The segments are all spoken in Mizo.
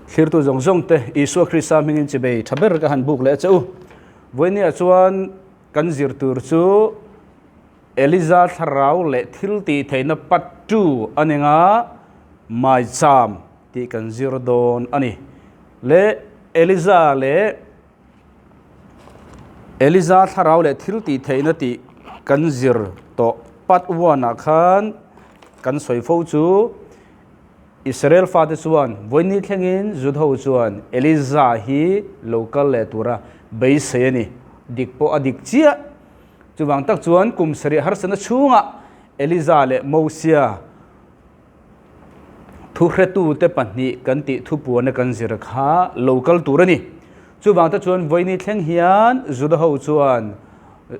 Thlirtu zawng zawng te Isua Krista hmingin chibei tha ber ka han buk leh che u. Vawinia chuan kan zir tur chu Eliza thlarau leh thil tih theihna pattu a ni nga maicham tih kan zir dawn a ni. Le Eliza leh Eliza thlarau leh thil tih theihna tih kan zir tawh part one ah khan kan sawi fo chu Israel fate chuan vawiini thlengin Jude-ho chuan Eliza hi lo kal leh tura beisei a ni. Dik pawh a dik chiah. Chuvang tak chuan kum sarih harsatna chhungah Eliza leh Mosia Thuhretute pahnih kan tih thupuana kan zir kha lo kal tur a ni. Chuvang te chuan vawiini thleng hian Juda-ho chuan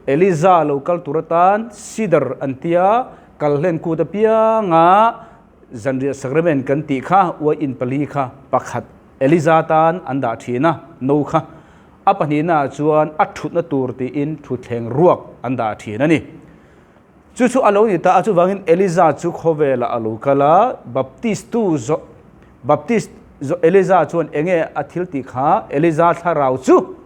Eliza lo kal tur atan Sidar an tia kal hlen kut apianga zanriah sacrament kan tih kha uai in pali kha pakhat Eliza tan an dah thin a, no kha a pahnihnaah chuan a thutna tur tiin thutthleng ruak an dah thin a ni. Chu chu a lo ni ta a, chuvangin Eliza chu khawvelah a lo kal a, Baptist tu zawh, Baptist zawh Eliza chuan enge a thil tih kha, Eliza thlarau chu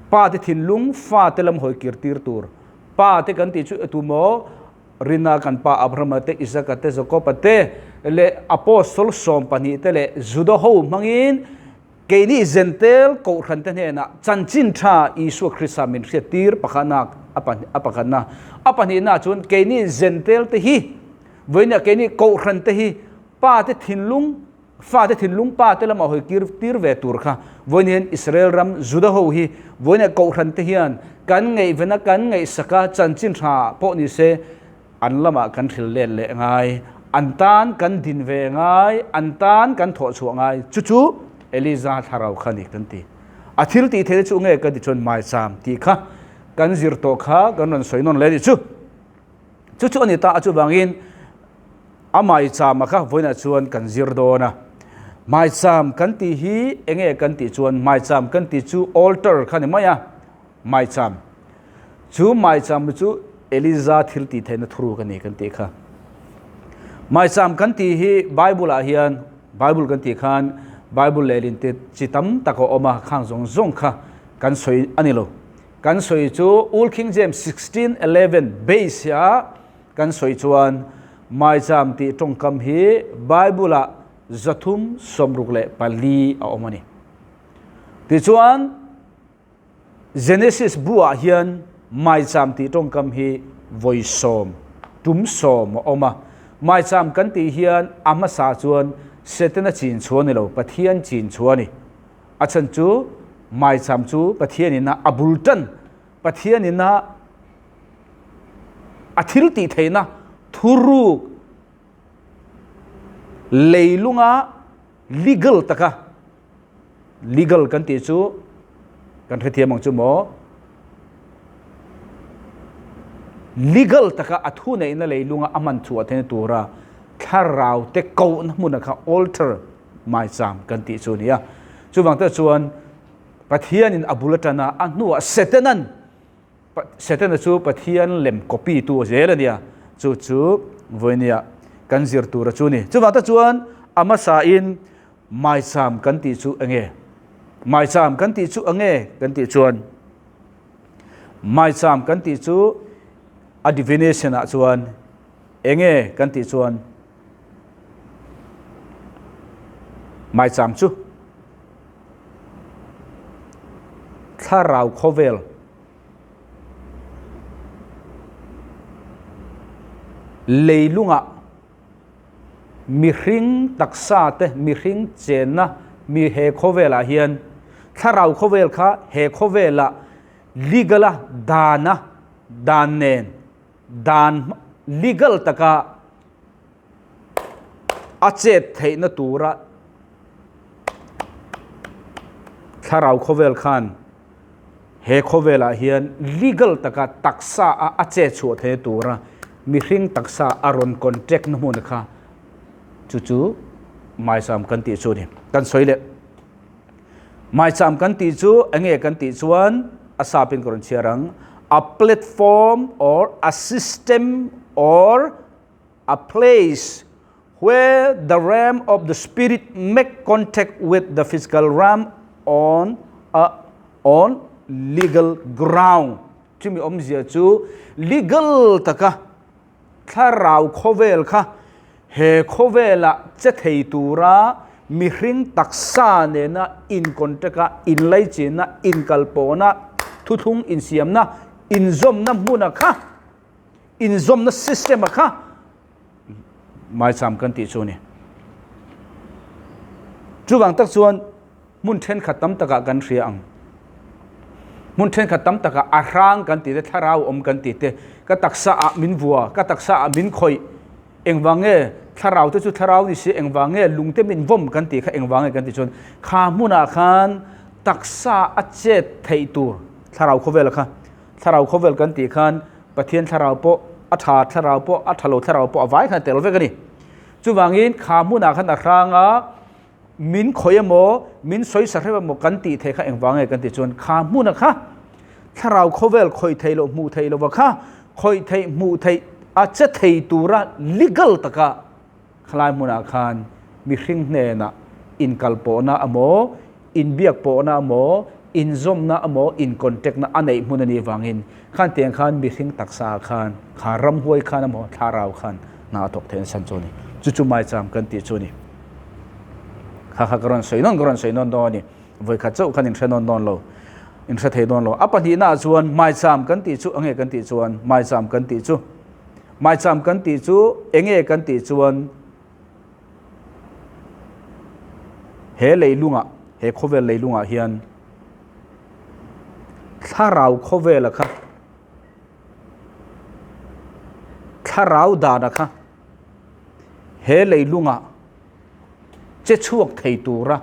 pa te thinlung fa te lam hawi kir tir tur, pa te kan tih chu tu maw, Rina kan pa Abrahama te, Isaka te, Jakoba te leh Apostol 12 te leh Juda ho hmangin Keini Zentel Kohhrante hnenah chanchin tha Isua Krista min hriattir pakhatnak a pakhatna. A pahnihna chuan keini Zentel te hi vawiinah keini Kohhrante hi pa te thinlung fa te thinlung pa te lamah hawi kir tir ve tur kha vawiin hian Israel ram Juda ho hi vawiinah Kohhrante hian kan ngaihvena kan ngaihsaka chanchin tha pawh ni se An lamah kan hril let leh ngai, an tan kan din ve ngai, an tan kan thawh chhuah ngai. Chu chu Eliza thlarau kha ni kan ti. A thil tih theih chu nge kan ti chuan maicham tih kha kan zir tawh kha kan rawn sawi nawn leh ni chu. Chu chu a ni ta a chuvangin a maichama kha vawiinah chuan kan zir dawn a. Maicham kan tih hi enge kan tih chuan maicham kan tih chu altar kha ni mai a. Maicham. Chu maicham chu Eliza thil tih theihna thuruk a ni kan tih kha. Maicham kan tih hi Bible ah hian Bible kan tih khan Bible lehlin te chi tam tak a awm a, khang zawng zawng kha kan sawi a ni lo. Kan sawi chu Old King James 1611 base a kan sawi chuan maicham tih tawngkam hi Bible ah 364 a awm a ni. Tichuan Genesis bu ah hian maicham tih tawngkam hi vawi sawm, tum sawm a awm a. Maicham kan tih hian a hmasa chuan Setana chin chhuah a ni lo, Pathian chin chhuah a ni. A chhan chu maicham chu Pathian ina a bul tan, Pathian ina a thil tih theihna thuruk leilunga legal taka Legal kan tih chu kan hrethiam ang chu maw? Legal taka a thu neihna leilunga a hman chhuah theihna tura thlarau te kohna hmuna kha altar maicham kan tih chu a ni a. Chuvang te chuan Pathianin a bul atana a hnuah Setanan Setana chu Pathian lem copy tu zel a nia, chu chu vawinia kan zir tura chu ni. Chuvang te chuan a hmasain Maicham kan tih chu enge? Maicham kan tih chu enge kan tih chuan Maicham kan tih chu a divination ah chuan enge kan tih chuan Maicham chu thlarau khawvel leilungah Mihring taksa te, mihring chenna mi he khawvelah hian thlarau khawvel kha he khawvelah legal a dan a dan nen dan legal taka a chet theihna tura thlarau khawvel khan He khawvelah hian legal taka taksa a a che chhuah theih tura mihring taksa a rawn contract na hmun kha chu chu maicham kan tih chu a ni. Kan sawi leh. Maicham kan tih chu enge kan tih chuan a sapin ka rawn chhiar ang, a platform or a system or a place. Where the realm of the spirit make contact with the physical realm on a on legal ground. Chumi awmzia chu legal taka thlarau khawvel kha he khawvela che thei tura mihring taksa nena in contact a, inlaichinna, inkalpawhna, thuthlung insiamna, inzawmna hmuna kha inzawmna system a kha Maicham kan tih chu a ni. Chuvang tak chuan hmun thenkhat tam takah kan hria ang. Hmun thenkhat tam takah a hrang kan tih te, thlarau awm kan tih te, ka taksa ah min vua, ka taksa ah min khawih, engvang nge thlarau te chu thlarau ni si, engvang nge lung te min vawm kan tih kha engvang nge kan tih chuan kha hmunah khan taksa a chet theih tur thlarau khawvel kha Thlarau khawvel kan tih khan Pathian thlarau pawh a tha thlarau pawh a tha lo thlarau pawh a vai khan a tel vek a ni. Chuvangin kha hmunah khan a hrang a, min khawih emaw, min sawi sa hrep emaw kan tih theih kha engvang nge kan tih chuan kha hmuna kha thlarau khawvel khawih theih loh hmuh theih lova kha khawih theih hmuh theih a che thei tura legal taka Khalai hmunah khan mihring hnenah inkalpawhna emaw, inbiakpawhna emaw, inzawmna emaw, in-contact-na a neih hmun a nih vangin khan tiang khan mihring taksaah khan kha ramhuai khan emaw thlarau khan hna a thawk theih nasa chu a ni. Chu chu maicham kan tih chu a ni. Kha kha ka rawn sawi nawn ka rawn sawi nawn dawn a ni. Vawikhat chauh khan inhre nawn dawn lo, inhre thei dawn lo. A pahnihnaah chuan maicham kan tih chu enge kan tih chuan maicham kan tih chu. Maicham kan tih chu enge kan tih chuan he leilungah, he khawvel leilungah hian thlarau khawvela kha, thlarau dana kha he leilungah che chhuak thei tura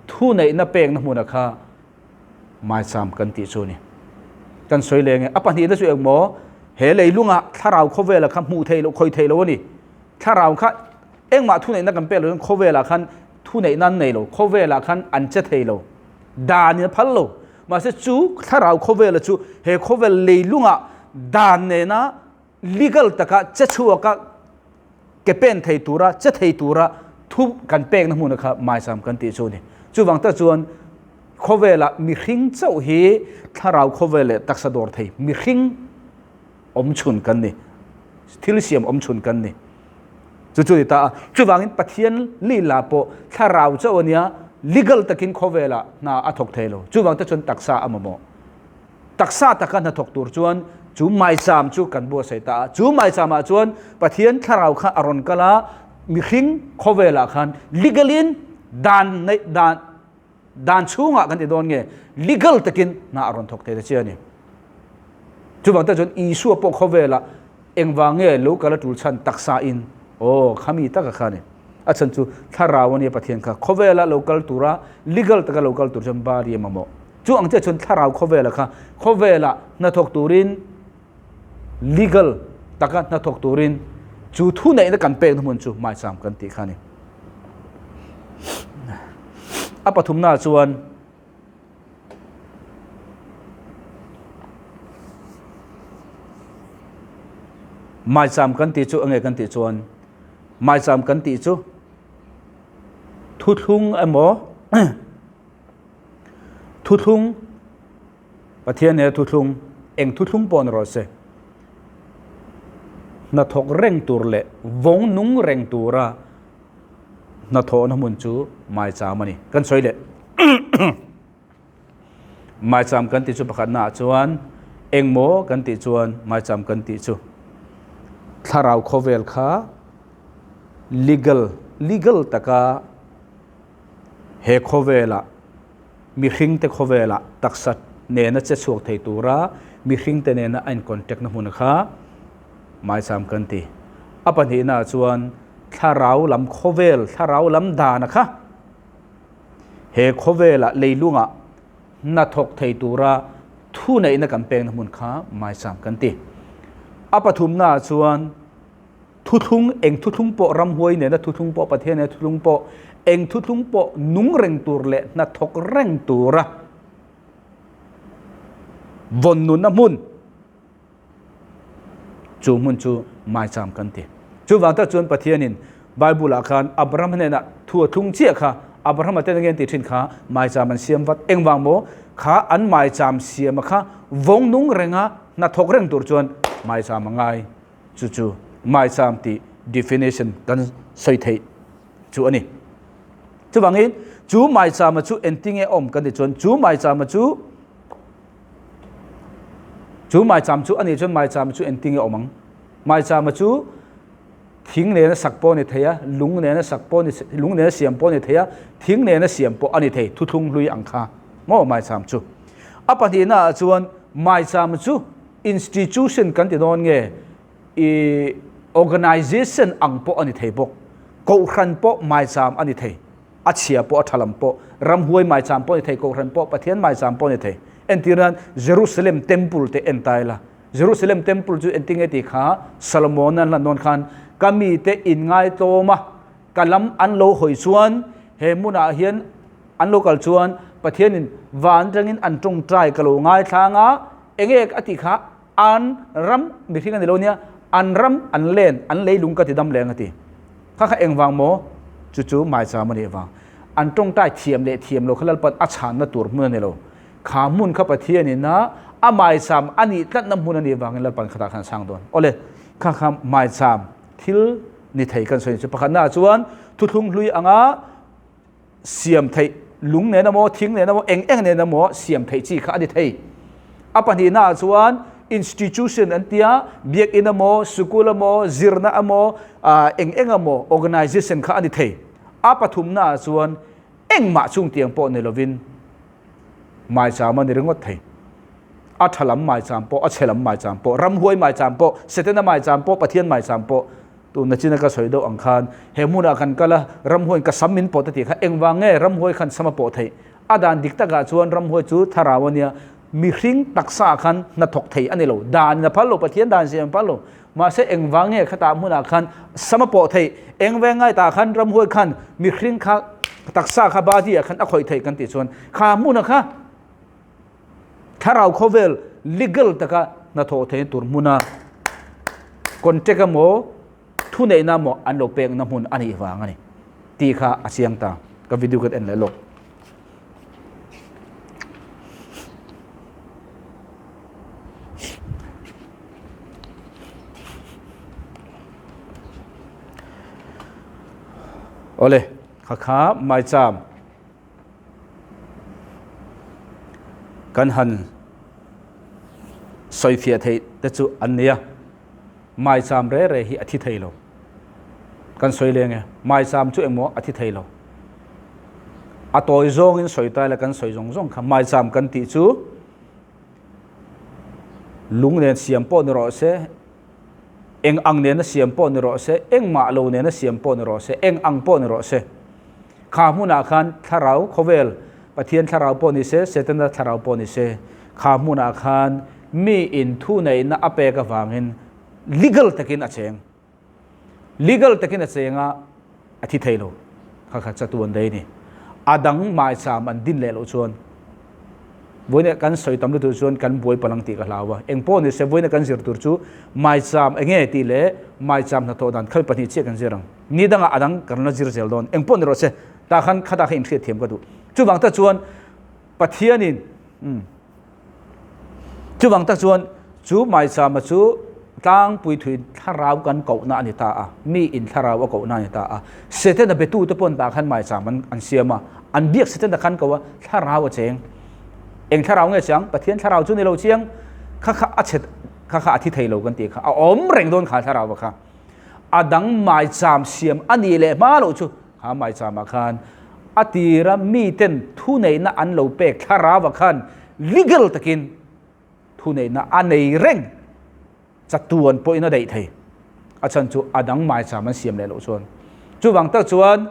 thuneihna pekna hmuna kha Maicham kan tih chu a ni. Kan sawi leng e. A pahnihna chu engmaw? He leilunga thlarau khawvela kha hmuh theih loh, khawi theih loh a ni. Thlarau kha engmah thuneihna kan pek lo chuan khawvelah khan thuneihna an nei lo, khawvelah khan an che thei lo. Dan in a phal lo. Mahse chu thlarau khawvela chu he khawvel leilunga dan nena legal taka che chhuaka ke pen thei tura, che thei tura thu kan pekna hmuna kha maicham kan tih chu a ni. Chuvang tak chuan khawvela mihring chauh hi thlarau khawvel leh taksa dawr thei mihring awm chhun kan ni. Thil siam awm chhun kan ni. Chu chu ni ta a. Chuvangin Pathian lila pawh thlarau chauh a nia, legal takin khawvela hna a thawk thei lo. Chuvang te chuan taksa a mamawh. Taksa taka hnathawk tur chuan chu maicham chu kan buatsaih ta a. Chu maichamah chuan Pathian thlarau kha a rawn kal a, mihring khawvelah khan legal-in dan neih dan dan chhungah kan ti dawn nge legal takin hna a rawn thawk thei ta che a ni. Chuvang tak chuan Isua pawh khawvelah engvang nge lo kal a tul chhan taksa in aw khami taka kha a ni. A chhan chu thlarau a nia Pathian kha khawvela lo kal tura legal taka lo kal tur chuan bari a mamawh. Chu ang chiah chuan thlarau khawvela kha khawvela hnathawk turin legal taka hnathawk turin chu thu neihna kan pekna hmun chu maicham kan tih kha a ni. A pathumna chuan Maicham kan tih chu enge kan tih chuan maicham kan tih chu thuthlung emaw thuthlung Pathian he thuthlung eng thuthlung pawh ni rawh se hnathawk reng tur leh vawng nung reng tura hnathawhna hmun chu maicham a ni. Kan sawi leh maicham kan tih chu pakhatnaah chuan engmaw kan tih chuan maicham kan tih chu thlarau khawvel kha legal legal taka he khawvela mihringte khawvela taksa nena che chhuak thei tura mihringte nena a in contact na hmun kha maicham kan ti. A pahnihnaah chuan thlarau lam khawvel, thlarau lam dana kha he khawvelah leilungah hnathawk thei tura thuneihna kan pekna hmun kha maicham kan ti. A pathumnaah chuan thuthlung, eng thuthlung pawh ramhuai nena thuthlung pawh, Pathian nena thuthlung pawh, eng thuthlung pawh nung reng tur leh hnathawk reng tura vawn nunna hmun, Chu hmun chu maicham kan ti. Chuvang tak chuan Pathianin Bible ah khan Abraham hnenah thu a thlung chiah kha Abraham-a ten nge an tih thin kha maicham an siam vat. Engvang maw? Kha an maicham siama kha vawng nung renga hnathawk reng tur chuan maicham a ngai. Chu chu maicham tih definition kan sawi theih chu a ni. Chuvangin chu maichama chu engtinge awm kan tih chuan chu maichama chu chu maicham chu a nih chuan maicham chu engtinge awm ang? Maichama chu thing nena sak pawh a ni thei a, lung nena sak pawh a ni lung nena siam pawh a ni thei a, thing nena siam pawh a ni thei thuthlung hlui ang kha maw maicham chu. A pahnihna ah chuan maicham chu institution kan ti dawn nge i organization ang pawh a ni thei bawk. Kohhran pawh maicham a ni thei, a chhia pawh a tha lam pawh, ramhuai maicham pawh a ni thei, kohhran pawh Pathian maicham pawh a ni thei. Entir nan Jerusalem temple te en ta ila, Jerusalem temple chu entinge tih kha Solomon an hlan dawn khan ka mite inngaitlawm a, ka lam an lo hawi chuan he hmunah hian an lo kal chuan Pathianin van atangin an tawngtai ka lo ngaithlang a, enge a tih kha an ram mihring a ni lo nia, an ram an len an leilung ka ti dam leng a ti. Kha kha engvang maw? Chu chu maicham a nih vang. An tawngtai thiam leh thiam lo kha Lalpan a chhanna tur hmun a ni lo. Kha hmun kha Pathianin a a maicham a nih tlatna hmun a nih vangin Lalpan khatah khan a chhang dawn. Awle, kha kha maicham thil ni thei kan sawi chu pakhatnaah chuan thuthlung hlui anga siam theih lung nen emaw thing nen emaw eng eng nen emaw siam theih chi kha a ni thei. A pahnihnaah chuan institution an tia biakin emaw sikul emaw zirna emaw eng eng emaw organization kha a ni thei. A pathumnaah chuan engmah chungtiang pawh ni lovin Maicham a ni ringawt thei. A tha lam maicham pawh, a chhe lam maicham pawh, ramhuai maicham pawh, Setana maicham pawh, Pathian maicham pawh tuna china ka sawi deuh ang khan he hmunah kan kal a, ramhuaiin ka sam min pawt a tih kha engvang nge ramhuai khan sam a pawh theih? A dan dik takah chuan ramhuai chu thlarau a nia, mihring taksa ah khan hnathawk thei a ni lo, dan in a phal lo, Pathian dan siam a phal lo. Mahse engvang nge khatah hmunah khan sam a pawh theih? Engveng ngai tah khan ramhuai khan mihring kha taksa kha body ah khan a khawih theih kan tih chuan kha hmunah kha thlarau khawvel legal taka hnathawh theihna tur hmuna contract emaw thuneihna emaw an lo pekna hmun a nih vang a ni tih kha a chiang ta. Ka video kan en leh lawk. Awle, kha kha maicham kan han sawifiah theih te chu an nia. Maicham re re hi a thi thei lo. Kan sawi leng e, maicham chu engmaw a thi thei lo. A tawi zawngin sawi ta ila kan sawi zawng zawng kha maicham kan tih chu lung nen siam pawh ni rawh se, eng ang nena siam pawh ni rawh se, engmah lo nena siam pawh ni rawh se, eng ang pawh ni rawh se. Kha hmunah khan thlarau khawvel, Pathian thlarau pawh ni se, Setana thlarau pawh ni se, kha hmunah khan mi in thuneihna a pek avangin legal takin a cheng. Legal takin a cheng a, a thi thei lo. Kha kha chatuan daih a ni. A dang maicham an din leh loh chuan vawiin kan sawi tam lutuk chuan kan buai palang tih ka hlau a. Eng pawh ni se vawiin kan zir tur chu maicham eng nge tih leh maicham hnathawh dan khawi pahnih chiah kan zir ang. Ni dangah a dang kan la zir zel dawn. Eng pawh ni rawh se tah khan khatah kha inhriat thiam ka duh. Chuvang tak chuan Pathianin umm Chuvang tak chuan chu maichama chu tlangpui thui thlarau kan kohna a ni ta a, mi in thlarau a kohna a ni ta a. Setana betute pawn tah khan maicham an an siam a, an biak Setana khan ko a, thlarau a cheng. Eng thlarau nge chiang? Pathian thlarau chu ni lo chiang. Kha kha a chhe kha kha a thi thei lo kan tih kha a awm reng dawn kha thlarau a kha. A dang maicham siam a nih leh hma loh chu kha maichamah khan a tira miten thuneihna an lo pek thlarau khan legal takin thuneihna a nei reng chatuan pawhin a daih thei. A chhan chu a dang maicham an siam leh loh chuan. Chuvang tak chuan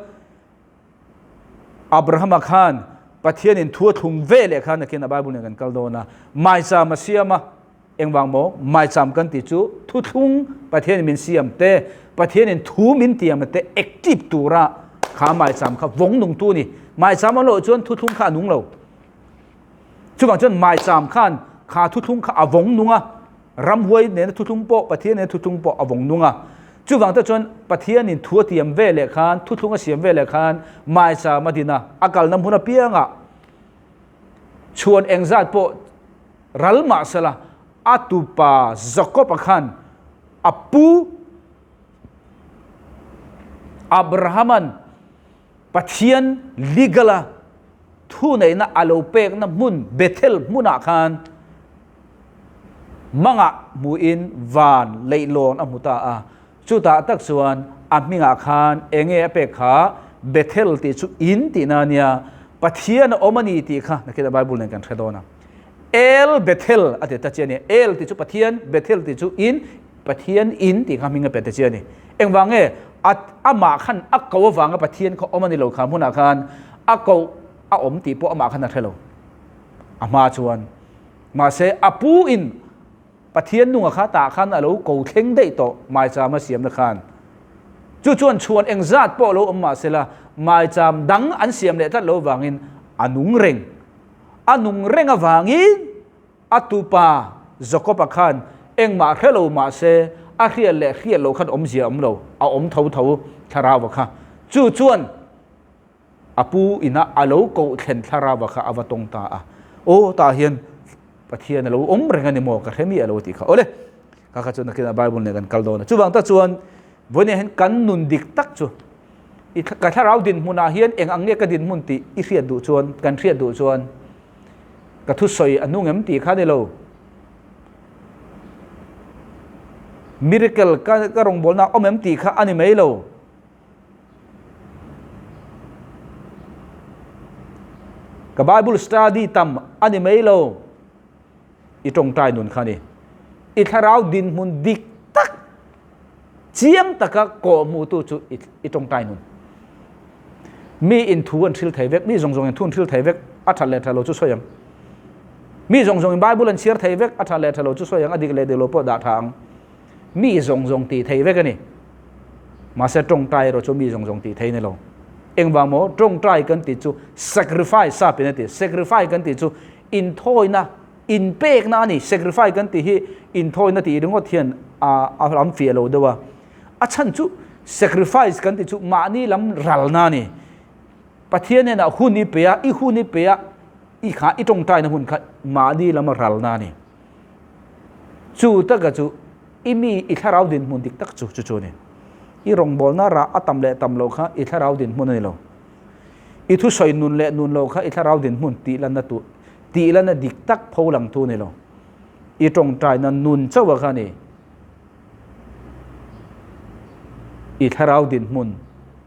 Abrahama khan Pathianin thu a thlung ve leh khan nakin a Bible nen kan kal dawn a, maicham a siam a, Engvang maw? Maicham kan tih chu thuthlung Pathianin min siam te, Pathianin thu min tiam te active tura kha maicham kha vawng nung tu a ni. Maicham a lawh chuan thuthlung kha a nung lo. Chuvang chuan maicham khan kha thuthlung kha a vawng nung a, ramhuai nena thuthlung pawh, Pathian nena thuthlung pawh a vawng nung a. Chuvang te chuan Pathianin thu a tiam ve leh khan, thuthlung a siam ve leh khan maicham a din a, a kalna hmun apiangah chhuan engzat pawh ral mah sela a tupa Jakob-a khan a pu Abraham-a'n Pathian legal-a thuneihna a lo pekna hmun Bethel hmunah khan mangah hmuin van leihlawn a hmu ta a. Chutah tak chuan a hmingah khan enge a pek kha Bethel tih chu in tihna a nia, Pathian a awm a ni tih kha nakin a Bible nen kan hre dawn a. El Bethel a ti ta chiah a ni. El tih chu Pathian, Bethel tih chu in, Pathian in tih kha hming a pe ta chiah a ni. Engvang nge a amah khan a ko avanga Pathian kha awm a ni lo kha hmunah khan a ko a awm tih pawh amah khan a hre lo. A hma chuan mahse a pu in Pathian nunga kha tah khan a lo ko thleng daih tawh maicham a siamna khan. Chu chuan chhuan engzat pawh lo awm mahsela maicham dang an siam leh tlat lo vangin a nung reng. A nung reng avangin a tupa Jakob-a khan engmah hre lo mahse a hriat leh hriat loh khan awmzia a awm lo, a awm tho tho thlarau-a kha. Chu chuan a pu ina a lo koh thlen thlarau-a kha a va tawng ta a, Aw, tah hian Pathian a lo awm reng a ni maw? Ka hre mi a lo tih kha. Awle, kha kha chu nakinah Bible nen kan kal dawn a. Chuvang tak chuan vawiin hian kan nun dik tak chu i ka thlarau dinhmunah hian eng ang nge ka dinhmun tih i hriat duh chuan, kan hriat duh chuan ka thusawi a nung em tih kha ni lo. Miracle ka ka rawngbawlna a awm em tih kha a ni mai lo. Ka Bible study tam a ni mai lo. I tawngtai nun kha ni. I thlarau dinhmun dik tak chiang taka kawh hmutu chu i tawngtai nun. Mi in thu an hril thei vek, mi zawng zawng in thu an hril thei vek, a that leh tha lo chu sawi ang. Mi zawng zawng in Bible an chhiar thei vek, a that leh tha lo chu sawi ang, a dik leh dik lo pawh dah tha ang. Mi zawng zawng tih thei vek a ni. Mahse tawngtai erawh chu mi zawng zawng tih thei ni lo. Engvang maw? Tawngtai kan tih chu sacrifice sap in a ti. Sacrifice kan tih chu inthawina, inpekna a ni. Sacrifice kan tih hi inthawina tih ringawt hian a a lam fiah lo deuh a. A chhan chu sacrifice kan tih chu mahni lam ralna a ni. Pathian hnenah hun i pe a, i hun i pe a, i kha i tawngtaina hun kha mahni lama ralna a ni. Chu taka chu i mi i thlarau dinhmun dik tak chu chu chu a ni. I rawngbawlna rah a tam leh tam loh kha i thlarau dinhmun a ni lo. I thusawi nun leh nun lo kha i thlarau dinhmun tih lanna tu tih lanna dik tak pho lang tu a ni lo. I tawngtaina nun chauh a kha a ni. I thlarau dinhmun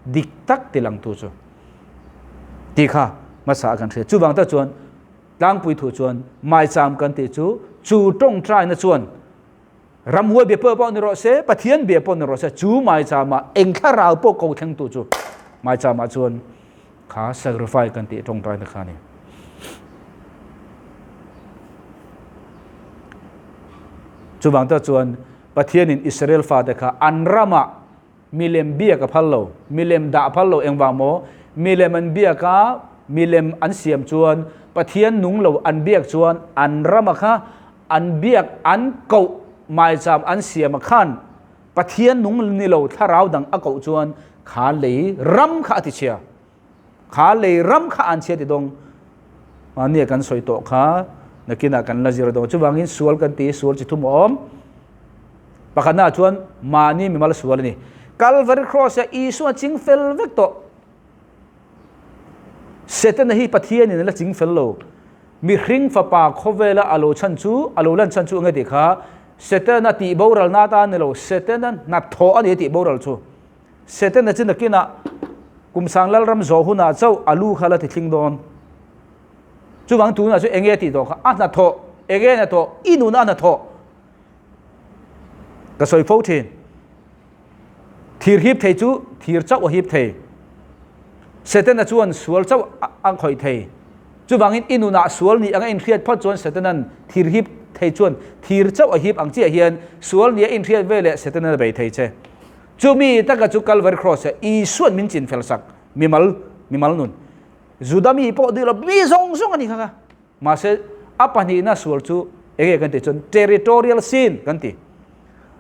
dik tak ti lang tu chu tih kha hmasa a kan hria. Chuvang tak chuan Tlangpui thu chuan maicham kan tih chu chu tawngtaina chuan ramhuai bia pawh pawh ni rawh se, Pathian bia pawh ni rawh se, chu maichamah eng thlarau pawh ko thlengtu chu maichamah chuan kha sacrifice kan tih tawngtaina kha a ni. Chuvang tak chuan Pathianin Israel fate kha an ramah Milem biak a phal lo. Milem dah a phal lo engvang maw? Milem an biak a, milem an siam chuan Pathian nung lo an biak chuan an rama kha an biak an koh maicham an siam a khan Pathian nung ni lo thlarau dang a koh chuan kha lei ram kha a ti chhia. Kha lei ram kha an chhia ti dawng. Mahnia kan sawi tawh kha nakinah kan la zir dawn. Chuvangin sual kan ti, sual chi thum a awm. Pakhatnaah chuan mahni mimal sual a ni. Calvary Cross ah Isua ching fel vek tawh. Setana hi Pathianin a la ching fel lo. Mihring fapa khawvela a lo chhan chu, a lo lan chhan chu enge tih kha Setana tih boralna atan ni lo, Setana hnathawh a ni a tih boral chu. Setana chu nakinah kum sang Lalram zawh hunah chauh a lu kha la ti thling dawn. Chuvang tunah chu enge tih tawh kha a hnathawh, enge hnathawh, i nuna a hnathawh. Ka sawi fo thin. Thir hip thei chu thir chauh a hip thei. Setana chuan sual chauh a khawih thei. Chuvangin i nunah sual nih anga inhriat phawt chuan Setanan thir hip thei chuan thir chauh a hip ang chiah hian sual nia inhriat veleh Setanan a bei thei che. Chumi taka chu Calvary Cross-ah Isua'n min chinfel sak mimal mimal nun. Juda mi pawh duh lo mi zawng zawng a ni kha kha. Mahse, a pahnihna sual chu enge kan tih chuan territorial sin kan ti.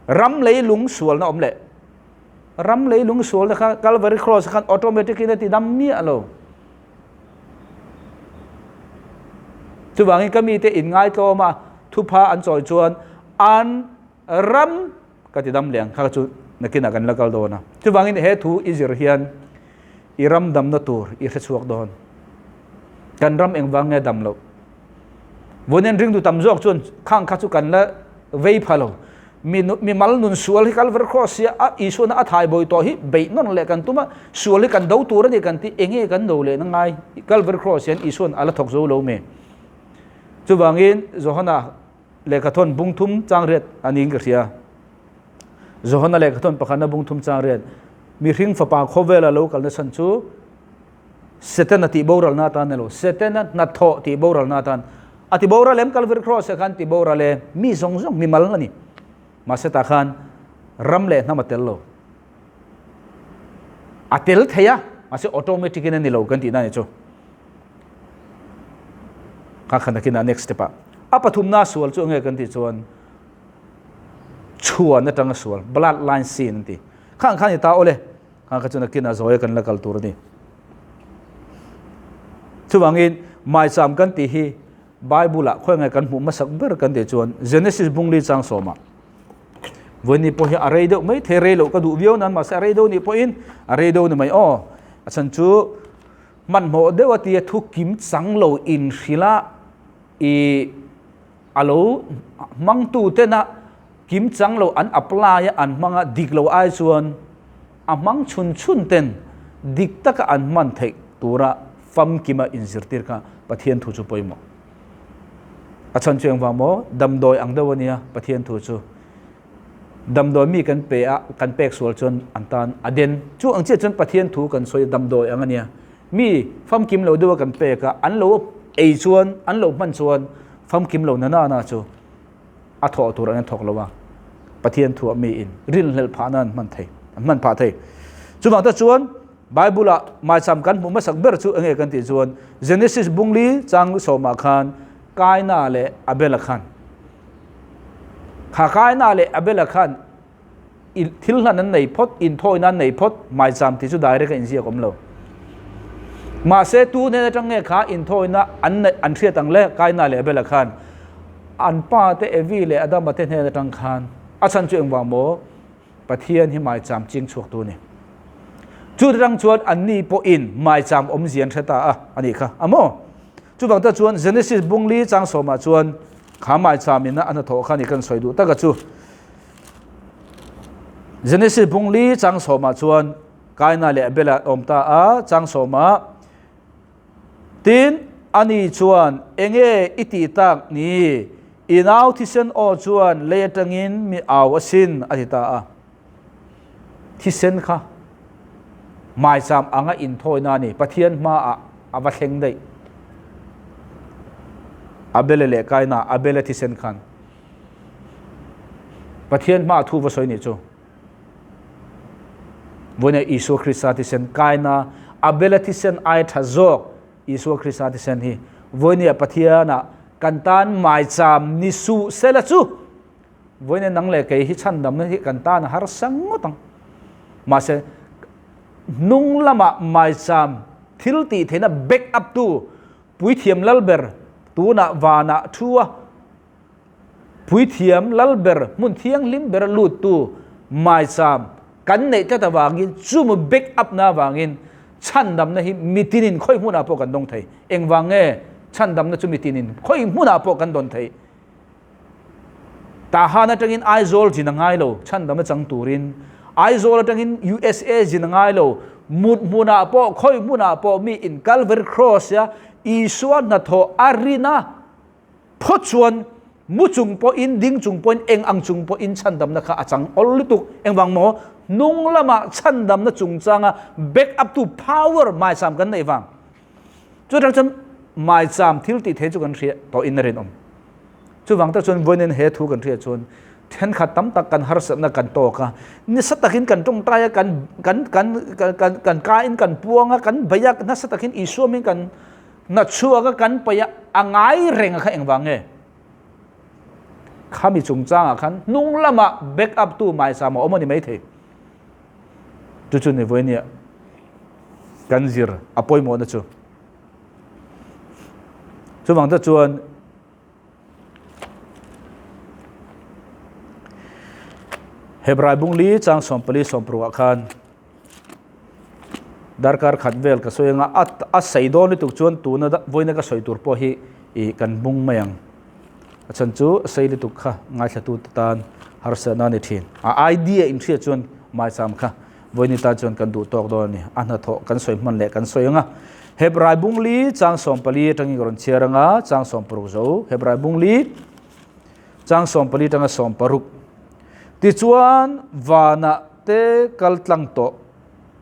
Ram leilung sualna awm leh. Ram leilung sual te kha Calvary Cross khan automatic in a ti dam miah lo. Chuvangin ka mite in ngaitlawm a, thupha an chawi chuan an ram ka ti dam leh ang kha chu nakinah kan la kal dawn a. Chuvangin he thu i zir hian i ram damna tur i hre chhuak dawn. Kan ram engvang nge dam loh? Vawiin ringtu tam zawk chuan khang kha chu kan la vei pha lo. Mi mi mal nun sual hi Calvary Cross hi a Isuana a thai bawi tawh hi beih nawn leh kan tum a, sual hi kan do tur a ni kan ti, enge kan do leh na ngai? Calvary Cross hian Isuan a la thawk zo lo me. Chuvangin Johana lehkhathawn bung thum chang riat a niin ka hria. Johana lehkhathawn pakhatna bung thum chang riat, Mihring fapa khawvela lo kalna chhan chu Setana tih boralna atan elo, Setana hnathawh tih boralna atan. A ti boral em Calvary Cross ah khan ti boral e, mi zawng zawng mi mal a ni. Mahse tah khan ram leh hnam a tel lo. A tel thei a, mahse automatic in a ni lo kan tihna a ni chu. Kha khan nakinah next step ah. A pathumna sual chu enge kan tih chuan chhuan atanga sual, bloodline sin an ti. Khang khan i ta awle. Kha kha chu nakinah zawi a kan la kal tur a ni. Chuvangin maicham kan tih hi Bible ah khawi ngai kan hmuh hmasak ber kan tih chuan Genesis bungli chang sawmah vawiin pawh hi a rei deuh mai thei rei loh ka duh viau nan mahse a rei deuh nih pawhin a rei deuh ni mai aw a chhan chu hmanhmawh deuh a tia thu kim chang lo inhrilh a i a lo hmangtu tena kim chang lo an apply a an hmang a dik lo ai chuan a hmang chhun chhun ten dik taka an hman theih tura famkima inzirtir kha Pathian thu chu pawimawh. A chhan chu engvang maw? Damdawi ang deuh a nia Pathian thu chu. Damdawi mi kan pe a, kan pek sual chuan an tan a den. Chu ang chiah chuan Pathian thu kan sawi a damdawi ang a nia. Mi famkim lo deuha kan pek a, an lo ei chuan, an lo hman chuan famkim lo na na na chu a thawh tur an thawk lo a. Pathian thuah mi in rinhlelh phah nan hman thei, an hman phah thei. Chuvang te chuan Bible ah maicham kan hmuh hmasak ber chu enge kan tih chuan Genesis bungli chang sawmah khan Kaina leh Abela khan kha Kaina leh Abela khan thil hlan an nei phawt, inthawina an nei phawt, maicham tih chu direct a inziak awm lo. Mahse tu hnen atang nge kha inthawina an an hriat ang le Kaina leh Abela khan an pa te Evi leh Adama te hnen atang khan a chhan chu engvang maw Pathian hi maicham ching chhuak tu a ni. Chu atang chuan anni pawhin maicham awmzia an hre ta a, a nih kha. A maw? Chuvang te chuan Genesis bungli chang sawmah chuan kha maicham in a hnathawh kha ni kan sawi duh taka chu. Genesis bungli chang sawmah chuan Kaina leh Abela an awm ta a, chang sawmah Tin, ani chuan, Enge i tih tak ni? I nau thisen aw chuan lei atangin mi au asin, a ti ta a. Thisen kha maicham anga inthawina a ni. Pathian hmaah a va thleng daih. Abele leh Kaina, Abele thisen khan Pathian hmaah thu va sawi nih chu. Vawiin Isua Krista thisen kaina Abela thisen ai tha zawk Isua Krista thisen hi vawiin Pathianah kan tan maicham ni suh sela chu vawiin nang leh kei hi chhandamna hi kan tan a harsa ngawt ang. Mahse hnung lamah maicham thil tih theihna back up tu Puithiam Lalber tunah vanah thu a Puithiam Lalber hmun thianghlim bera luttu maicham kan neih tlat avangin chumi back up na avangin chhandamna hi mitinin khawi hmunah pawh kan dawng thei. Engvang nge chhandamna chu mitinin khawi hmunah pawh kan dawn thei? Tahan atangin Aizawl zin a ngai lo chhandamna chang turin, Aizawl atangin USA zin a ngai lo, mut hmunah pawh khawi hmunah pawh mi in Calvary Cross a Isua hnathawh a rin a, Phawt chuan mu chung pawhin, ding chung pawhin, eng ang chung pawhin chhandamna kha a chang awl lutuk. Engvang maw? Hnung lamah chhandamna chungchanga back up tu power maicham kan neih vang. Chu atang chuan maicham thil tih thei chu kan hria tawhin a rinawm. Chuvang tak chuan vawiin he thu kan hriat chuan thenkhat tam tak kan harsatna kan tawk a, nasa takin kan tawngtai a, kan kan kan kan kan kain kan puang a, kan bei a, nasa takin Isua min kan Na chhuak a kan paih a, a ngai reng a kha engvang nge? Khami chungchangah khan hnung lamah back up tu Maisam a awm a ni maithei. Chu chu ni vawinia kan zir a pawimawhna chu. Chuvang te chuan Hebrai bung li chang 14 16 ah khan darkar khat vel ka sawi anga a a sei dawn lutuk chuan tuna vawiina ka sawi tur pawh hi ih kan bung mai ang a chhan chu a sei lutuk kha ngaithla te tan harsatna a ni thin a idea in hriat chuan maicham kha vawiini tan chuan kan duh tawk dawn a ni a hnathawh kan sawi hman leh kan sawi anga Hebrai bung li chang 14 atangin ka rawn chhiar anga chang 16 zo Hebrai bung li chang 14 atanga 16 Tichuan, vanah te kal tlang tawh.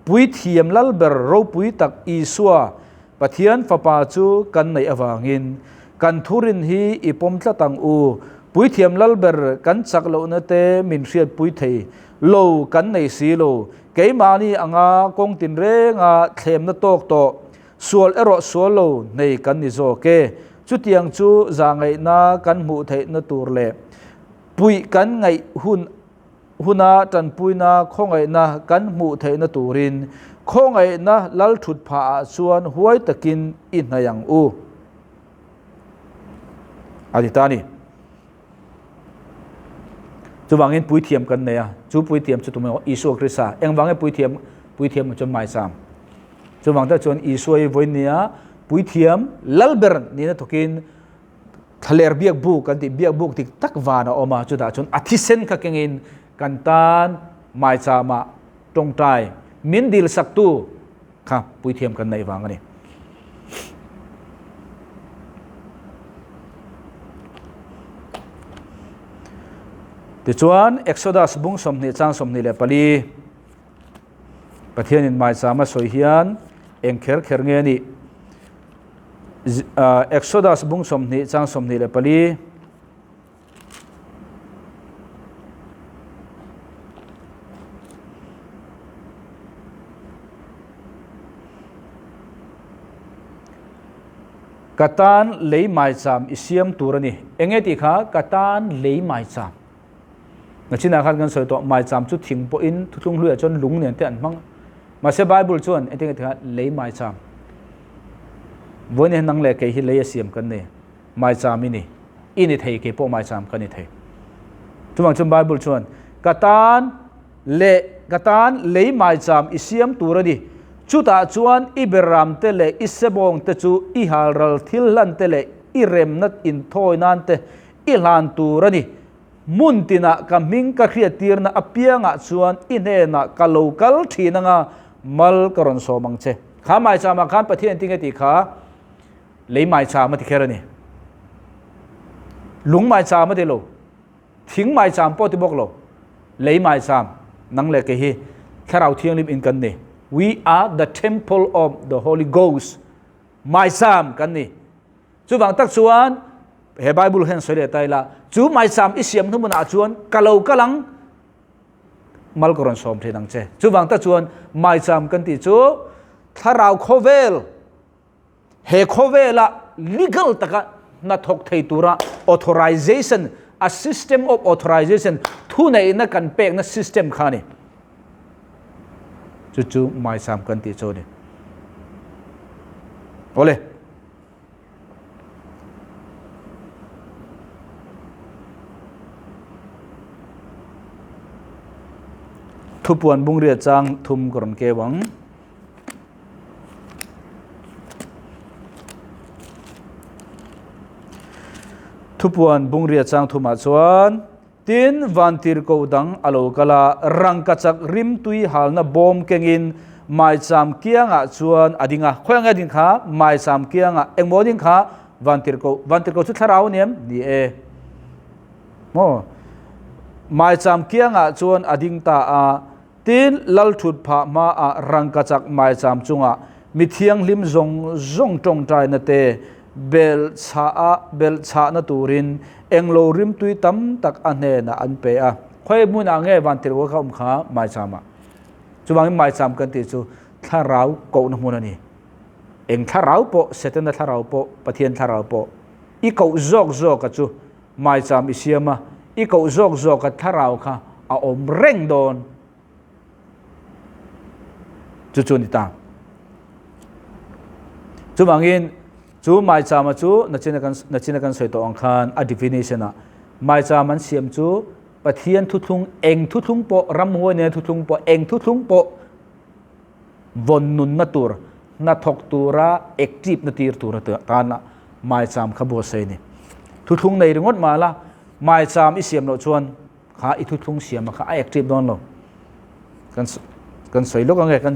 Puithiam Lalber ropui tak Isua, Pathian Fapa chu kan neih avangin, kan thurin hi i pawm tlat ang u. Puithiam Lalber kan chak lohna te min hriatpui thei lo kan nei si lo. Keimahni anga kawng tinrenga thlemna tawk tawh, sual erawh sual lo nei kan ni zawk e. Chutiang chu zahngaihna kan hmuh theihna tur leh Puih kan ngaih hun huna tanpuina khawngaihna kan hmuh theihna turin khawngaihna lal thut phahah chuan huai takin i hnaih ang u. A ti ta a ni. Chuvangin puithiam kan nei a, chu puithiam chu tumah Isua Krista. Engvang nge puithiam puithiam chuan maicham. Chuvang tak chuan Isua hi vawinia puithiam lalber nihna thawkin Thlaler biakbuk kan tih biakbuk dik tak van a awm a, chutah chuan a thisen kha kengin kan tan maichama tawngtai min dilsaktu kha puithiam kan neih vang a ni. Tichuan Exodus bung 20 chang 24 Pathianin maichama sawi hian eng kher kher nge a nih? Exodus bung 20 chang 24 Ka tan lei maicham i siam tur a ni. Enge tih kha ka tan lei maicham. Nachinah khan kan sawi tawh maicham chu thing pawhin thuthlung hluiah chuan lung nen te an hmang. Mahse Bible chuan engtin nge tikha lei maicham. Vawiin hian nang leh kei hi lei a siam kan ni. Maicham i ni. I ni thei kei pawh maicham ka ni thei. Chuvang chuan Bible chuan ka tan leh ka tan lei maicham i siam tur a ni. Chutah chuan i beram te leh i sebawng te chu i halral thil hlan te leh i remna inthawi nan te I hlan tur a ni. Hmun tinah ka hming ka hriattirna apiangah chuan i hnenah ka lo kal thin anga mal ka rawn sawm ang che. Kha maicham ah khan Pathian tinge tih kha lei maicham a ti kher a ni. Lung maicham a ti lo. Thing maicham pawh a ti bawk lo. Lei maicham nang leh kei hi Thlarau Thianghlim in kan ni. We are the temple of the Holy Ghost. Maicham kan ni. Chuvang tak chuan he Bible hian sawi leh ta ila, chu maicham i siam hnuhmunah chuan ka lo kal ang, mal ka rawn sawm thin ang che. Chuvang tak chuan maicham kan tih chu thlarau khawvel, he khawvela legal taka hnathawk thei tura authorization, a system of authorization, thuneihna kan pekna system kha a ni. Chu chu maicham kan tih chu a ni. Awle. Thupuan bungria chang thum ka rawn keu ang. Thupuan bungria chang thumah chuan Tin, vantirhkoh dang a lo kal a, rangkachak rimtui halna bawm kengin maicham kiangah chuan a ding a. Khawi ang nge a ding kha? Maicham kiangah. Engmaw a ding kha? Vantirhkoh. Vantirhkoh chu thlarau a ni em? Ni e. Maw? Maicham kiangah chuan a ding ta a. Tin, Lalthut phah hmaah rangkachak maicham chungah mi thianghlim zawng zawng tawngtaina te belhchahna turin englo rimtui tam tak a hnenah an pe a. Khawi hmunah nge vantirhkoh kha awm kha? Maichamah. Chuvangin maicham kan tih chu thlarau kohna hmun a ni. Eng thlarau pawh, Setana thlarau pawh, Pathian thlarau pawh i koh zawk zawka chu Maicham i siam a, i koh zawk zawk a thlarau kha a awm reng dawn. Chu chu a ni ta. Chuvangin chu maichama chu nachina kan nachina kan sawi tawh ang khan a definition ah maicham an siam chu Pathian thuthlung eng thuthlung pawh ramhuai nena thuthlung pawh eng thuthlung pawh vawn nunna tur hnathawk tura active na tir tur atana maicham kha buatsaih a ni. Thuthlung nei ringawt mah la maicham i siam loh chuan kha i thuthlung siam kha a active dawn lo. Kan kan sawi lawk ange kan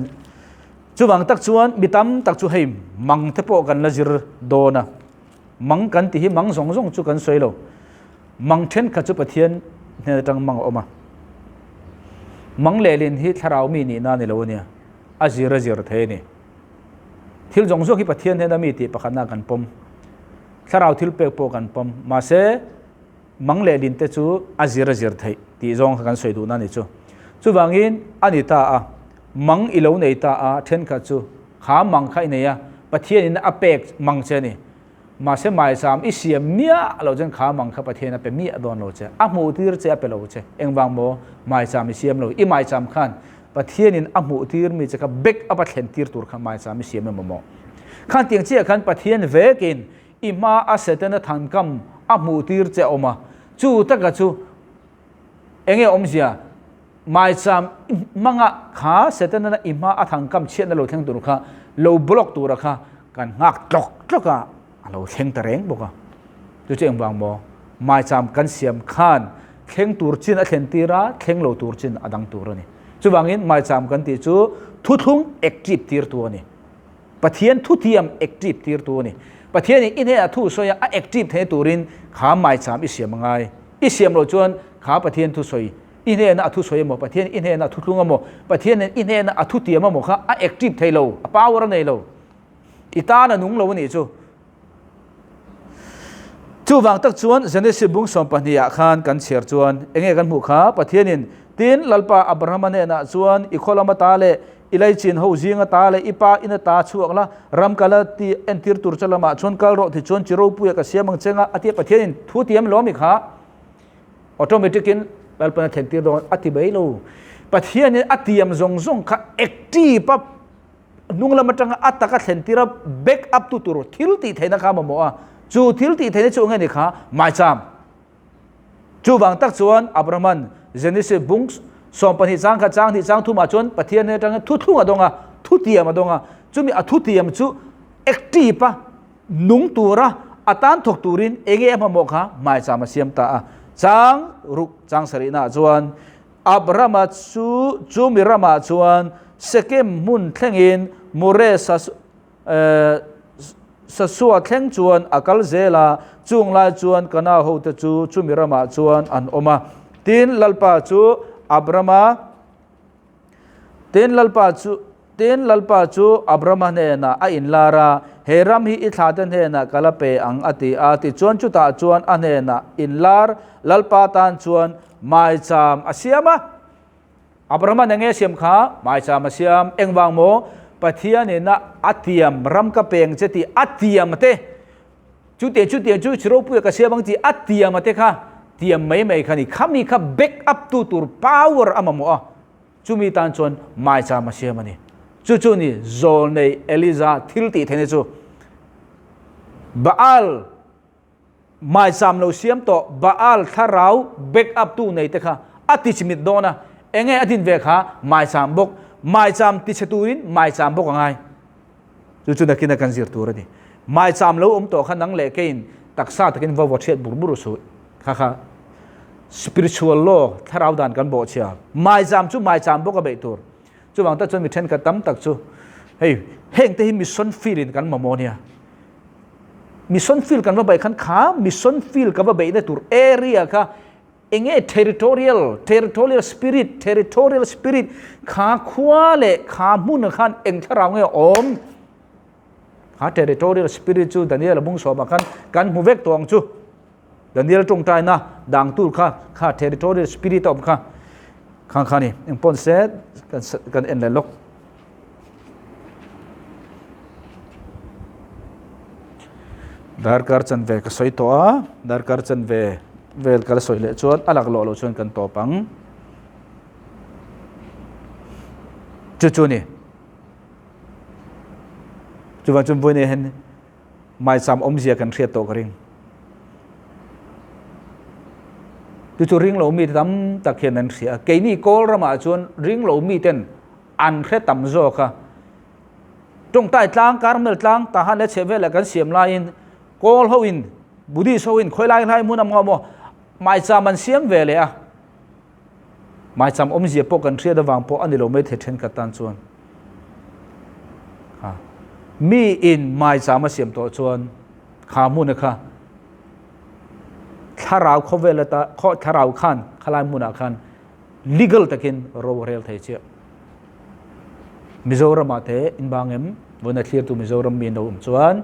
chuvang tak chuan mi tam tak chu hei mang te pawh kan la zir dawn a mang kan tih hi mang zawng zawng chu kan sawi lo mang thenkhat chu Pathian hnen atang mang a awm a mang lehlin hi thlarau mi nihna a ni lo ania a zir a zir thei a ni thil zawng zawng hi Pathian hnena mi tih pakhatna kan pawm thlarau thil pek pawh kan pawm mahse Mang leh lin te chu a zir a zir theih tih zawng kha kan sawi duhna a ni chu. Chuvangin a ni ta a, mang i lo nei ta a, thenkhat chu kha mang kha i nei a, Pathianin a pek mang che a ni. Mahse maisam i siam miah lo chuan kha mang kha Pathian a pe miah dawn lo che, a hmuh tir che a pe lo che. Engvang maw? Maisam i siam lo. I maisam khan Pathianin a hmuh tir mi che kha back up a thlen tir tur kha maisam i siam emaw maw? Khan tiang chiah khan Pathian vekin I hma a Setana thankam a hmuh tir che a awm a, chu taka chu enge awmzia? Maicham i hmanga kha Setana i hma a thankam chhiatna lo thleng tur kha lo block tura kha kan nghak tlawk tlawk a, a lo thleng ta reng bawk a. Chu chu engvang maw? Maicham kan siam khan thleng tur chin a thlen tir a, thleng lo tur chin a dang tur a ni. Chuvangin maicham kan tih chu thuthlung active tirtu a ni. Pathian thutiam active tirtu a ni. Pathianin i hnenah thu sawi a, a active theihna turin kha maicham i siam a ngai. I siam loh chuan kha Pathian thusawi i hnena a thusawi emaw, Pathian i hnena a thuthlung emaw, Pathianin i hnena a thutiam emaw kha a active thei lo, a power a nei lo. I tan a nung lo a nih chu. Chuvang tak chuan Genesis bung 12 ah khan kan chhiar chuan enge kan hmuh kha Pathianin tin Lalpa Abrahama hnenah chuan i khaw lama ta leh i laichin ho zinga ta leh i pa ina ta chhuak la ram kala ti entir tur che lamah chuan kal rawh ti chuan chi ropuia ka siam ang chenga a tia Pathianin thu tiam lawm i kha automatic in Lalpan a thlen tir dawn a ti mai lo Pathianin a tiam zawng zawng kha active a hnung lam atanga a taka thlen tira back up tu tur thil tih theihna kha mamawh a, chu thil tih theihna chu enge ni kha maicham. Chuvang tak chuan Abrahaman Genesis bung 12 chang kha chang hnih chang thumah chuan Pathian atanga thuthlung a dawng a, thutiam a dawng a, chumi a thutiam chu active a nung tura a tan thawk turin enge a mamawh kha maicham a siam ta a. Chang ruk chang sarihnaah chuan Abrama chu chumi ramah chuan Sekem hmun thlengin More Sasua thleng chuan a kal zel a, chung lai chuan Kanaan hote chu chumi ramah chuan an awm a. Tin, Lalpa chu Abrama Tin, Lalpa chu Tin, Lalpa chu Abrama hnenah a inlar a, He ram hi i thlate hnenah ka la pe ang, a ti a. Tichuan chutah chuan a hnenah inlar Lalpa tan chuan maicham a siam a. Abrahama'n eng nge a siam kha? Maicham a siam. Engvang maw? Pathianin a tiam ram ka pe ang che tih a tiam te, chutiang chutiang chu chi ropuia ka siam ang tih a tiam te kha tiam mai mai kha ni. Khami kha back up tu tur power a mamawh a. Chumi tan chuan maicham a siam a ni. Chu chu ni zawlnei Eliza thil tih theihna chu. Baal maicham lo siam tawh Baal thlarau back up tu nei te kha a ti chimit dawn a, enge a din ve kha maicham bawk, maicham ti chhe turin maicham bawk a ngai. Chu chu nakin a kan zir tur a ni. Maicham lo awm tawh kha nang leh keiin taksa takin va vaw chhiat bur bur suh. Kha kha spiritual law thlarau dan kan bawh chhia. Maicham chu maicham bawk a beih tur. Chuvang tak chuan mi thenkhat tam tak chu hei heng te hi mission field in kan mamawh nia. Mission field kan va beih khan kha mission field ka va beihna tur area kha Enge territorial, territorial spirit, territorial spirit kha khua leh kha hmun khan eng thlarau nge awm? Kha territorial spirit chu Daniel bung sawmah khan kan hmu vek tawh ang chu. Daniel tawngtaina dang tur kha kha territorial spirit a awm kha. Khang kha ni eng pawn se kan kan en leh lawk. Darkar chanve ka sawi tawh a, darkar chanve vel ka la sawi leh chuan a lak lawh loh chuan kan tawp ang. Chu chu ni. Chuvang chuan vawiin hian maicham awmzia kan hriat tawh ka ring. Chu chu ring lo mite tam tak hian an hria a. Keini Kawl ramah chuan ring lo miten an hre tam zawk a. Tawngtai tlang, Karmel tlang, Tahan leh chhehvelah kan siam laiin Kawl hoin, Buddhist hoin khawi lai hlai hmun a maw maw maicham an siam ve leh a. Maicham awmzia pawh kan hriat avang pawh a ni lo maithei thenkhat tan chuan. Ha. Mi in maicham a siam tawh chuan kha hmun kha thlarau khawvel ata khaw thlarau khan khalai hmunah khan legal takin ro a rel thei chiah. Mizoramah te inbang em vawiin a thlirtu Mizoram mi an lo awm chuan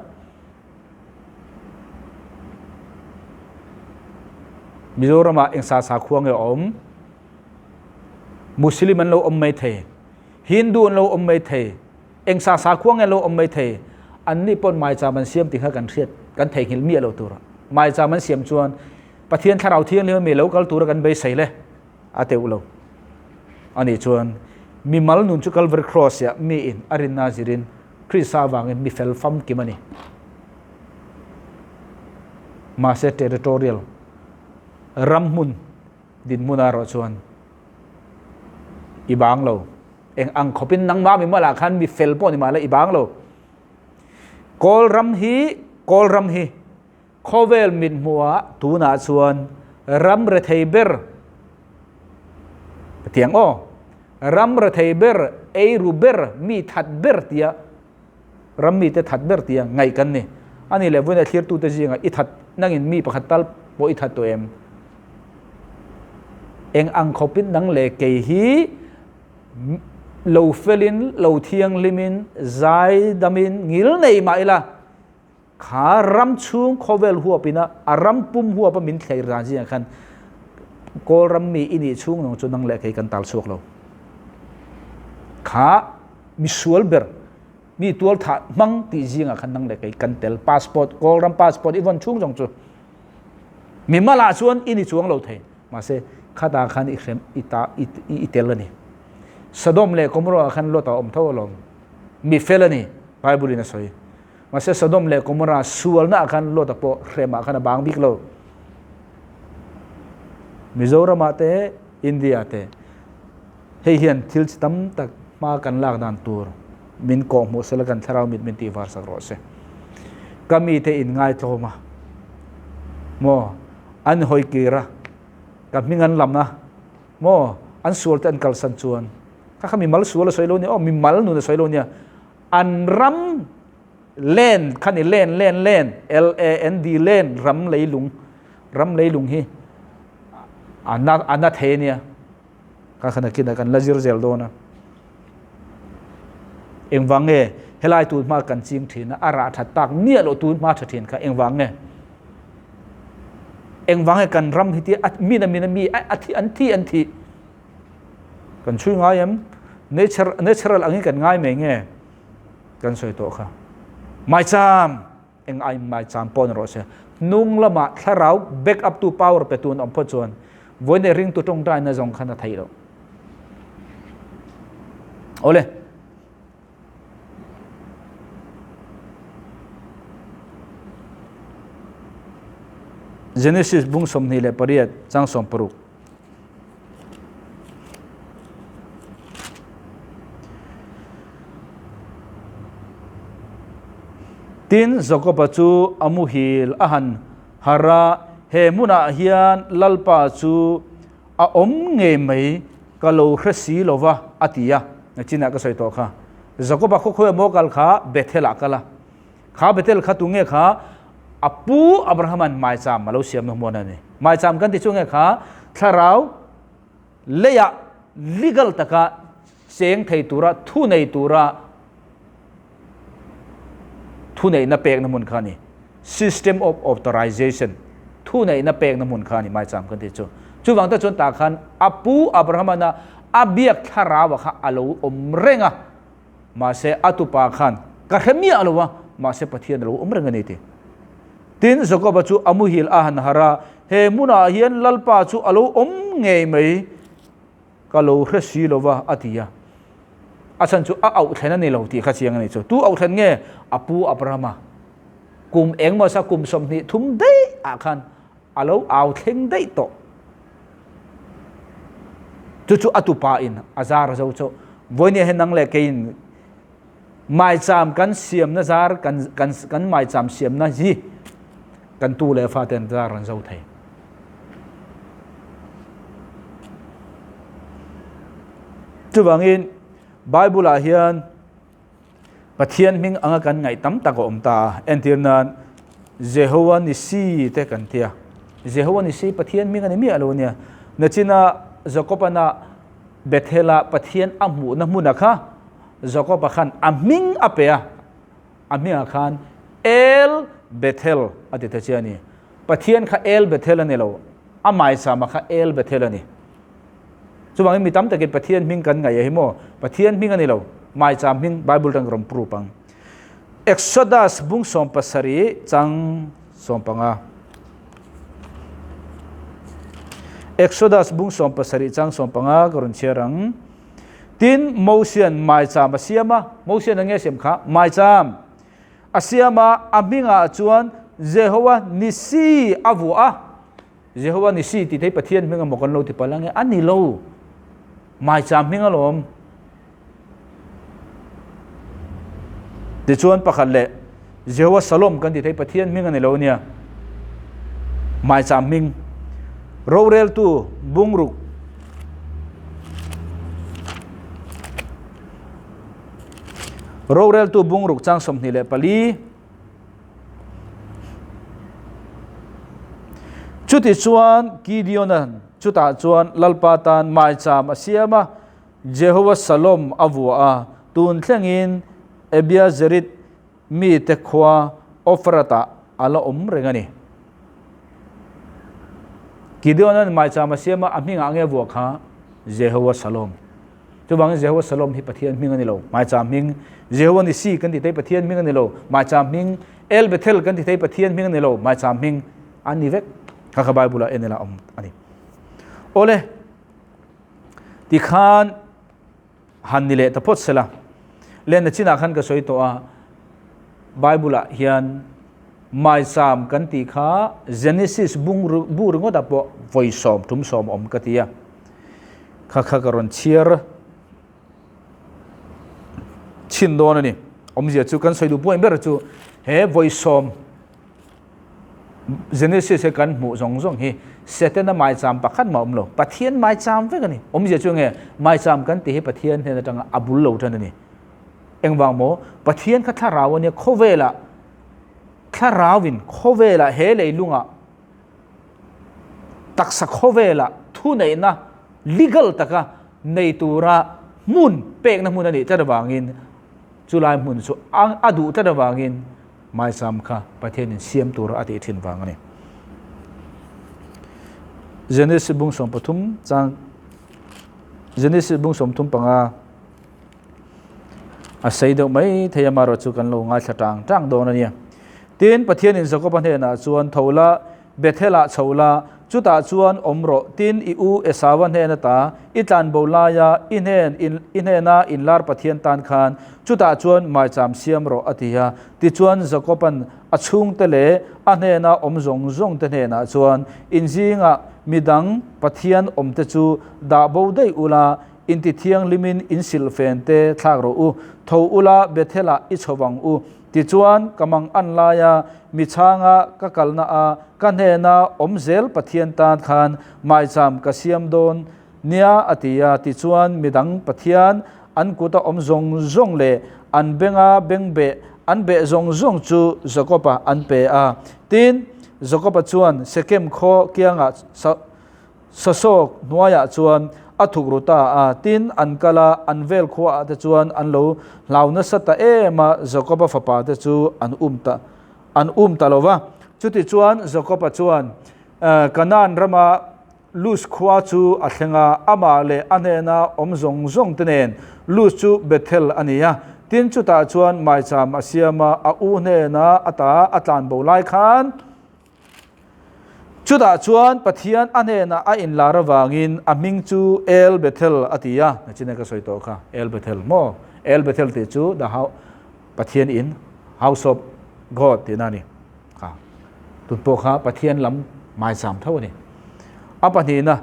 Mizoramah eng sa sa khua nge awm? Muslim an lo awm mai thei, Hindu an lo awm mai thei, eng sa sa khua nge lo awm mai thei. An ni pawn maicham an siam tih kha kan hriat kan theihnghilh miah lo tur. Maicham an siam chuan Pathian thlarau thianghlim mi lo kal tura kan beisei le a teuh lo. Ani chuan mimal nun chu Calvary Cross ah mi in a rinna zirin Krista avangin mi fel famkim a ni. Mahse territorial ram hmun dinhmun ah erawh chuan i bang lo. Eng ang khawpin nangmah mi malah khan mi fel pawh ni mahla i bang lo. Kawl ram hi Kawl ram hi khawvel mit hmuhah tunah chuan ram rethei ber tiang aw ram rethei ber eiru ber mi that ber tia ram mite that ber tia ngaih kan ni ani leh vawiin a thlirtute zingah i that nangin mi pakhat tal pawh i that tawh em eng ang khawpin nang leh kei hi lo felin lo thianghlimin zai damin ngil nei mah ila Kha ram chhung khawvel huap ina a ram pum huap a min thleir dan zingah khan Kawl ram mi i nih chhung nung chu nang leh kei kan tal chhuak lo. Kha misual ber mi tual thah hmang tih zingah khan nang leh kei kan tel passport Kawl ram passport i vawn chhung zawng chu mi malah chuan i ni chuang lo thei mahse khata khan i hrem i ta i tel a ni. Sodom leh Gomorrah khan Lot a awm tho alawm. Mi fel a ni Bible in a sawi. Mahse Sodom leh Gomorrah sualna ah khan Lot-a pawh hremah khan a bang bik lo. Mizoramah te, India te hei hian thil chi tam tak hma kan lak dan tur min kawhhmuh sela kan thlarau mit min tihvar sak rawh se. Ka mite in ngaitlawm a, maw an hawi kir a, ka hming an lam a, maw an sual te an kalsan chuan kha kha mimal sual a sawi lo nia aw, mimal nun a sawi lo nia. An ram land kha ni land land land L-A-N-D land ram leilung ram leilung hi a na a na thei ania ka khan akin kan la zir zel dawn a engvang nge helai tun hma kan ching thin a a rah that tak miah loh tun hma tha thin kha engvang nge engvang nge kan ram hi ti a min a min a mi a thi an thi an thi Kan chhui ngai em? Nature, natural angin kan ngai mai nge? Kan sawi tawh kha. Maicham! Eng ai maicham pawh ni rawh se. Hnung lamah thlarau back up tu power pe tu an awm phawt chuan vawiin leh ringtu tawngtaina zawng khan a theih loh. Awle. Genesis bung 28 chang 16. Tin, Jakoba chu a muhil a han harh a, He hmunah hian Lalpa chu a awm ngei mai, ka lo hre si lo va, a ti a. Chinah ka sawi tawh kha. Jakoba khawkhawi maw kal kha Bethel-ah kal a. Kha Bethel kha tunge kha a pu Abrahaman maicham a lo siamna hmuan a ni. Maicham kan ti chu nge kha thlarau leiah legal taka cheng thei tura thu nei tura thu neihna pekna hmun kha a ni. System of authorization thu neihna pekna hmun kha a ni maicham kan ti chu. Chuvang te chuan tah khan a pu Abrahamana a biak thlarau kha a lo awm reng a. Mahse, a tupa khan, Ka hre miah lo a, mahse Pathian a lo awm reng a ni ti. Tin, Jakoba chu a muhil a han harh a, He hmunah hian Lalpa chu a lo awm ngei mai, ka lo hre si lo va, a ti a. A chhan chu a auh thlen a ni lo tih kha chiang a ni chu. Tu auh thlen nge? A pu Abrahama. Kum engmaw sa kum 23 daih ah khan a lo au thleng daih tawh. Chu chu a tupa in a zar zo chu. Vawinia hian nang leh keiin maicham kan siamna zar kan kan kan maicham siamna hi kan tu leh fa ten zar an zo thei. Chuvangin Bible ah hian Pathian hming anga kan ngaih tam tak a awm ta a. Entir nan Jehovah Nissi te kan tia. Jehovah Nissi Pathian hming a ni miah lo ania. Nachina Jacob-ana Bethel-a Pathian a hmuhna hmuna kha Jacob-a khan a hming a pe a. A hmingah khan El Bethel a ti ta che a ni. Pathian kha El Bethel a ni lo, a maisama kha El Bethel a ni. Chuvangin mi tam takin Pathian hming kan ngaih a hi maw? Pathian hming a ni lo, maicham hming Bible atang ka rawn proof ang. Exodus bung 17 chang 15. Exodus bung 17 chang 15 ka rawn chhiar ang. Tin, Mosian maicham a siam a, Mosian a nge siam kha? Maicham a siam a, a hmingah chuan Jehovah Nissi a vuah a. Jehovah Nissi tih thei Pathian hming emaw kan lo ti palh ange, a ni lo. Maicham hming alawm. Tichuan pakhat leh Jehovah Shalom kan ti thei Pathian hming a ni lo ania. Maicham hming. Roreltu bungruk Roreltu bungruk chang 24. Chuti chuan Gideon-a'n chutah chuan Lalpa tan maicham a siam a, Jehovah Shalom a vuah a, tun thlengin Abiazerit mite khua Ofrat-ah a la awm reng a ni. Gideon-a'n maicham a siam a, a hmingah nge vuah kha? Jehovah Shalom. Chuvangin Jehovah Shalom hi Pathian hming a ni lo, maicham hming. Jehovah Nissi kan ti thei Pathian hming a ni lo, maicham hming. El Bethel kan ti thei Pathian hming a ni lo, maicham hming an ni vek. Kha kha Bible-ah en ila awm a ni. Awle, tikhan han ni leh ta phawt sela. Lenna chinah khan ka sawi tawh a, Bible-ah hian maicham kan tih kha Genesis bung bu ringawtah pawh vawi sawm tum sawm awm ka ti a. Kha kha ka rawn chhiar chhin dawn a ni. Awmzia chu kan sawi duh point ber chu he vawi sawm Genesis he kan hmuh zawng zawng hi Setana maicham pakhat mah awm lo. Pathian maicham vek a ni. Awmzia chu nge maicham kan tih hi Pathian hnen atanga a bul lo tan a ni. Engvang maw? Pathian kha thlarau a nia khawvelah thlarauin khawvelah he leilungah taksa khawvelah thuneihna legal taka nei tura hmun pekna hmun a nih tlat avangin chulai hmun chu a duh tlat avangin Maisam kha Pathianin siam tura a tih thin vang a ni. Genesis bung 13 chang Genesis bung 35 a sei deuh mai thei a marawh chu kan lo ngaithla tang tang dawn a nia. Tin, Pathianin Jakoba hnenah chuan tho la, Bethel-ah chho la, chutah chuan awm rawh. Tin, i u Esau-a hnen ata i tlanbo laia i hnen i hnena inlar Pathian tan khan chutah chuan maicham siam rawh, a ti a. Tichuan, Jakoba'n a chhungte leh a hnena awm zawng zawngte hnenah chuan, In zingah midang Pathian awmte chu dah bo daih ula, inti thianghlimin in silhfen te thlak rawh u, tho ula Bethel-ah i chho vang u. Tichuan, ka mang an laia mi chhanga ka kalna a ka hnena awm zel Pathian tan khan maicham ka siam dawn nia a ti a. Tichuan, midang Pathian an kuta awm zawng zawng leh an benga bengbeh an beh zawng zawng chu Jakob-a an pe a. Tin, Jakob-a chuan Sekem khaw kiangah Sasawk hnuaiah chuan a thuk ru ta a, tin, an kal a, an vel khuaah te chuan an lo hlau nasa ta em a, Jakoba fapa te chu an um ta an um ta lo va. Chutichuan Jakoba chuan Kanaan rama Luz khua chu a thleng a, amah leh a hnena awm zawng zawng te nen Luz chu Bethel a ni a, tin, chutah chuan maicham a siam a, a u hnena ata a tlanbo lai khan. Chutah chuan Pathian a hnenah a inlar avangin a hming chu El Bethel a ti a, nachin ka sawi tawh kha, El Bethel maw? El Bethel tih chu the house, Pathian in, House of God tihna a ni. Kha tun pawh kha Pathian lam maicham tho a ni. A pahnihna,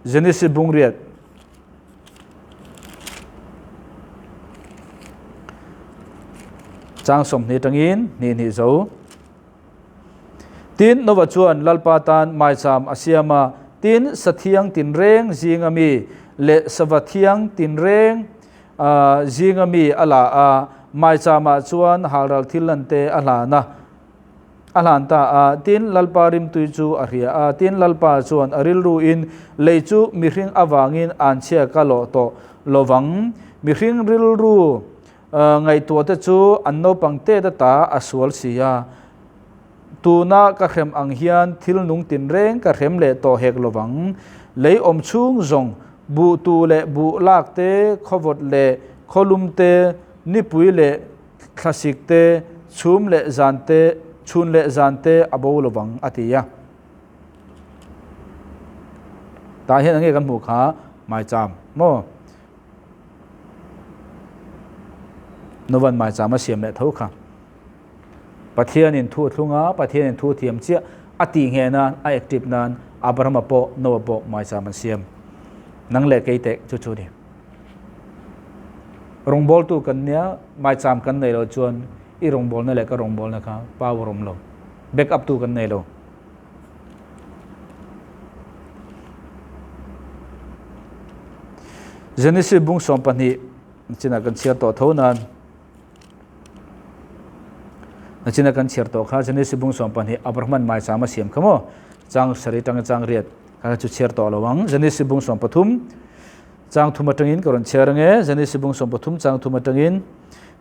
Genesis bungriat. Chang 20 atangin hnih hnih zo. Tin, Nova chuan Lalpa tan maicham a siam a, tin, sathiang tinreng zinga mi leh sava thiang tinreng zinga mi a la a, maichamah chuan halral thil lan te a hlan a, a hlan ta a. Tin, Lalpa rimtui chu a hria a, tin, Lalpa chuan a rilruin, Lei chu mihring avangin anchhia ka lawh tawh lovang, mihring rilru Ngaihtuahte chu an naupang tet ata a sual si a, tuna ka hrem ang hian thil nung tinreng ka hrem leh tawh hek lovang. Lei awm chhung zawng, buh tu leh buh lak te, khawvawt leh khawlum te, nipui leh thlasik te, chhum leh zan te, chhun leh zan te a bo lovang, a ti a. Tah hian enge kan hmuh kha maicham maw? Novan maicham a siam leh tho kha. Pathianin thu a thlung a, Pathianin thu a thiam chiah a tih ngheh nan, a active nan Abrahama pawh Noah pawh maicham an siam. Nang leh kei teh chu chu ni. Rawngbawltu kan nia, maicham kan nei lo chuan i rawngbawlna leh ka rawngbawlna kha power awm lo. Back up tu kan nei lo. Genesis bung 12 chinah kan chhiar tawh tho nan nachina kan chhiar tawh kha Genesis bung 12 Abraham mai chama siam kha mo chang sari tang chang riat kha chu chhiar tawh lo ang Genesis bung 13 chang thum atangin ka rawn chhiar ange Genesis bung 13 chang thum atangin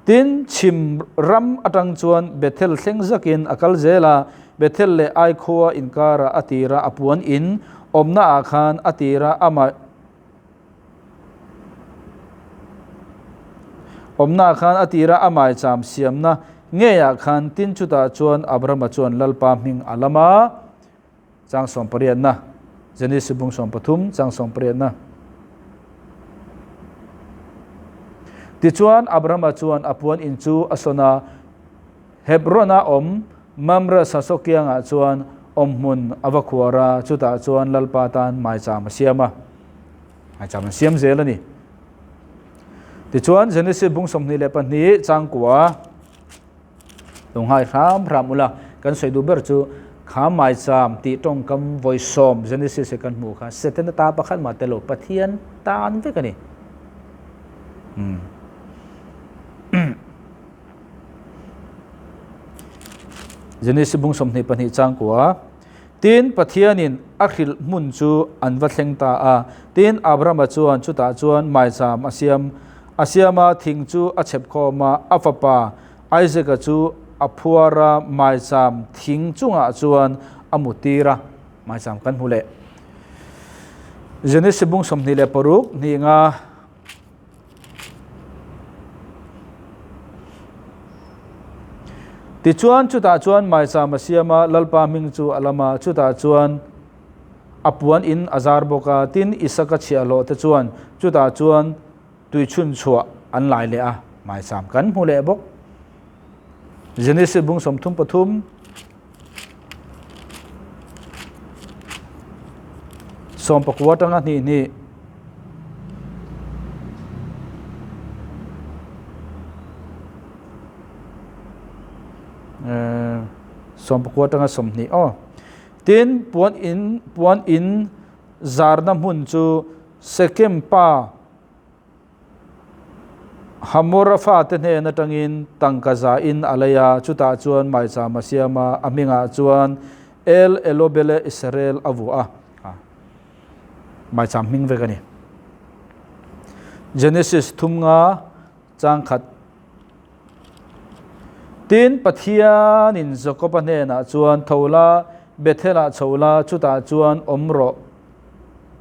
Tin, chhim ram atang chuan Bethel thleng zakin a kal zel a, Bethel leh Ai khua inkara a tira a puan in awmnaah khan a tira amah awmnaah khan a tira a maicham siamna ngeiah khan tin chutah chuan Abrahama chuan Lalpa hming a lam a. Chang sawmpariatna, Genesis bung 13, chang sawmpariatna. Tichuan, Abrahama chuan a puan in chu a sawn a, Hebron-a awm Mamre sasaw kiangah chuan awmhmun a va khuar a, chutah chuan Lalpa tan maicham a siam a. Maicham an siam zel a ni. Tichuan, Genesis bung 22, chang kua. Lo nghai hram hram ula, kan sawi duh ber chu kha maicham tih tawngkam vawi sawm Genesis hi kan hmuh kha Setana ta pakhat mah tel lo, Pathian tan vek a ni. Genesis bung 22 changkua Tin, Pathianin a hrilh hmun chu an va thleng ta a. Tin, Abrahama chuan chutah chuan maicham a siam a siam a, thing chu a chhep khawm a, a fapa Isaka chu a phuar a, maicham thing chungah chuan a mu tir a. Maicham kan hmu leh. Genesis bung 26 hnih nga. Tichuan, chutah chuan maicham a siam a, Lalpa hming chu a lam a, chutah chuan a puan in a zar bawk a, tin, Isaka chhiahhlawh te chuan chutah chuan tuichhun chhuah an lai leh a, maicham kan hmu leh bawk. Genesis bung 33. Sawmpakua atanga hnih hnih. Sawmpakua atanga 20 aw. Tin, puan in puan in zarna hmun chu Sekem pa Hamora fate hnen atangin tangka zain a lei a, chutah chuan maicham a siam a, a hmingah chuan El Elobele Israel a vuah a. Maicham hming vek a ni. Genesis thum nga chang khat. Tin, Pathianin Jakoba hnenah chuan, Tho la, Bethel-ah chho la, chutah chuan awm rawh.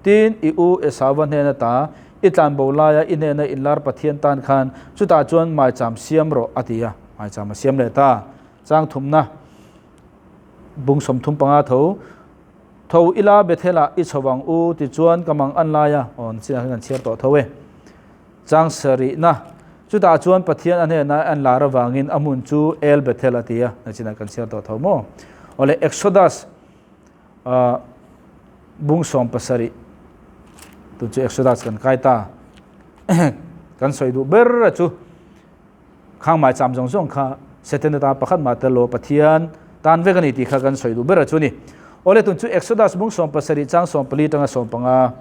Tin, i u Esauva hnen ata i tlanbo laia i hnena inlar Pathian tan khan chutah chuan maicham siam rawh, a ti a. Maicham a siam leh ta. Chang thumna bung 35 tho. Tho ila Bethel-ah i chho ang u, tichuan ka mang an lai a, aw chinah hian kan chhiar tawh tho e. Chang sarihna, Chutah chuan Pathian a hnenah an lar avangin a hmun chu El Bethel a ti a, chinah kan chhiar tawh tho maw? Awle Exodus bung 70 tun chu Exodus kan kai ta. Kan sawi duh ber a chu. Khang maicham zawng zawng kha Setana tan pakhat mah tel lo Pathian tan vek a ni tih kha kan sawi duh ber a chu ni. Awle tun chu Exodus bung 17 chang 14 tanga 15.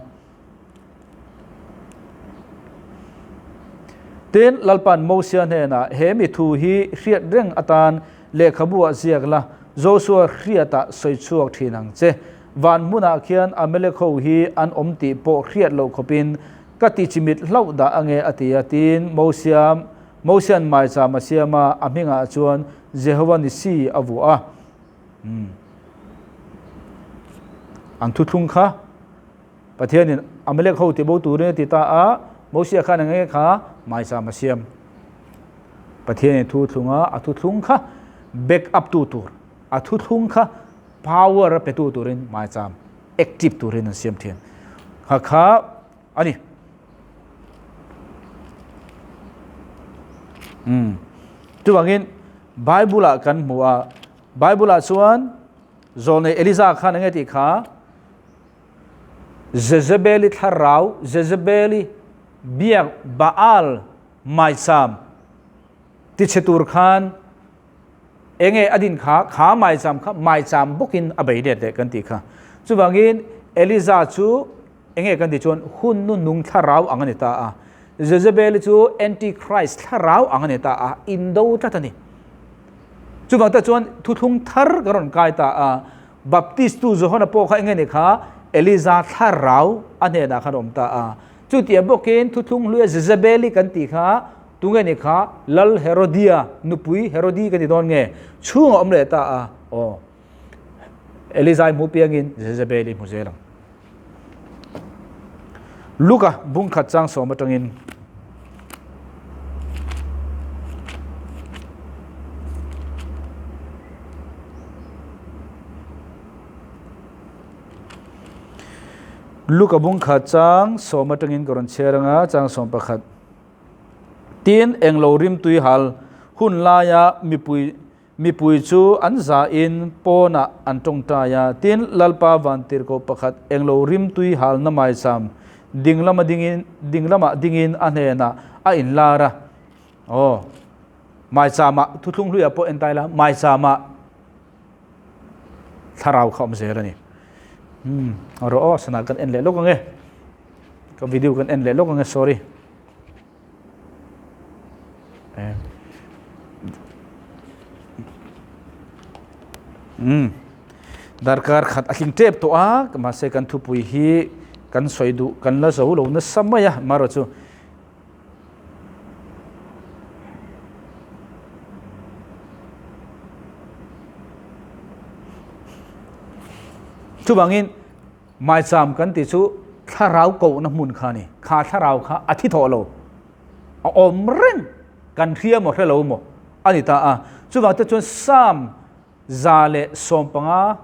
Tin, Lalpan Mosia hnenah he mi thu hi hriat reng atan lehkhabu ah ziak la, Joshua hriatah sawi chhuak thin ang che. Van hmunah khian Amalek ho hi an awm tih pawh hriat loh khawpin Ka ti chimit hlauh dah ange a ti a, tiin Mosia Mosia'n maicham a siam a, a hmingah chuan Jehova Nissi a vuah a. Umm. An thuthlung kha Pathianin Amalek ho tibo turin a ti ta a, Mosia khan enge kha maicham a siam. Pathianin thuthlung a, a thuthlung kha back up tu tur, a thuthlung kha power a petu turin maicham active turin an siam thin. Kha kha a ni. Um. Chuvangin Bible ah kan hmu a, Bible ah chuan zawlnei Eliza khan enge tih kha Jezebeli thlarau, Jezebeli biak Baal maicham tichhe tur khan Enge a din kha, kha maicham kha maicham bawkin a bei let leh kan tih kha. Chuvangin Eliza chu enge kan tih chuan hun nu nung thlarau ang a ni ta a. Jezebel chu Antichrist thlarau ang a ni ta a, indo tlat a ni. Chuvang te chuan thuthlung thar ka rawn kai ta a. Baptist tu Johana pawh kha enge ni kha Eliza thlarau a hnenah khan a awm ta a. Chutiang bawkin thuthlung hluia Jezebeli kan tih kha Tunge ni kha Lal Herodia nupui Herodi ka ni dawn nge? Chhung a awm leh ta a, aw. Elizai hmu piangin Jezebeli hmu zel ang. Luka bung khat chang sawm atangin Luka bung khat chang sawm atangin ka rawn chhiar anga chang 11. Tin, englo rimtui hal hun laia mipui mipui chu an zahin pawnah an tawngtai a. Tin, Lalpa vantirhkoh pakhat englo rimtui halna maicham dinglama dingin dinglamah dingin a hnenah a inlar a. Aw, maichamah thuthlung hluiah pawh entai la, maichamah thlarau kha awm zel a ni. Hmm, rawh aw, sana kan en leh lawk ang e. Ka video kan en leh lawk ang e, sorry. Um darkar khat a tling tep tawh a mahse kan thupui hi kan sawi duh kan la zo lo nasa mai a marawh chu chuvangin Maicham kan tih chu thlarau kohna hmun kha a ni. Kha thlarau kha a thi thawh lo. A awm reng. Kan hria maw hre lo maw a ni ta a. Chuvang te chuan Psalm 115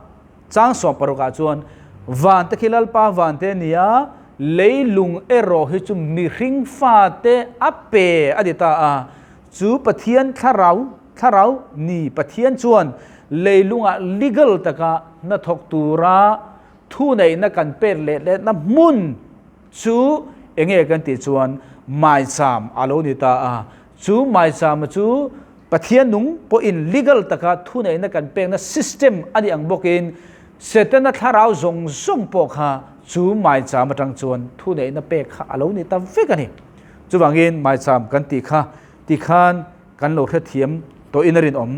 chang 16 ah chuan van te khi Lalpa van te a ni a, leilung erawh hi chu mihring fate a pe a ni ta a. Chu Pathian thlarau thlarau ni Pathian chuan leilungah legal taka hnathawk tura thuneihna kan pek leh letna hmun chu enge kan tih chuan maicham a lo ni ta a. Chu maichama chu Pathian nung pawhin legal taka thuneihna kan pekna system a nih ang bawkin Setana thlarau zawng zawng pawh kha chu maicham atang chuan thuneihna pek kha a lo ni ta vek a ni. Chuvangin maicham kan tih kha tikhan kan lo hrethiam tawhin a rinawm.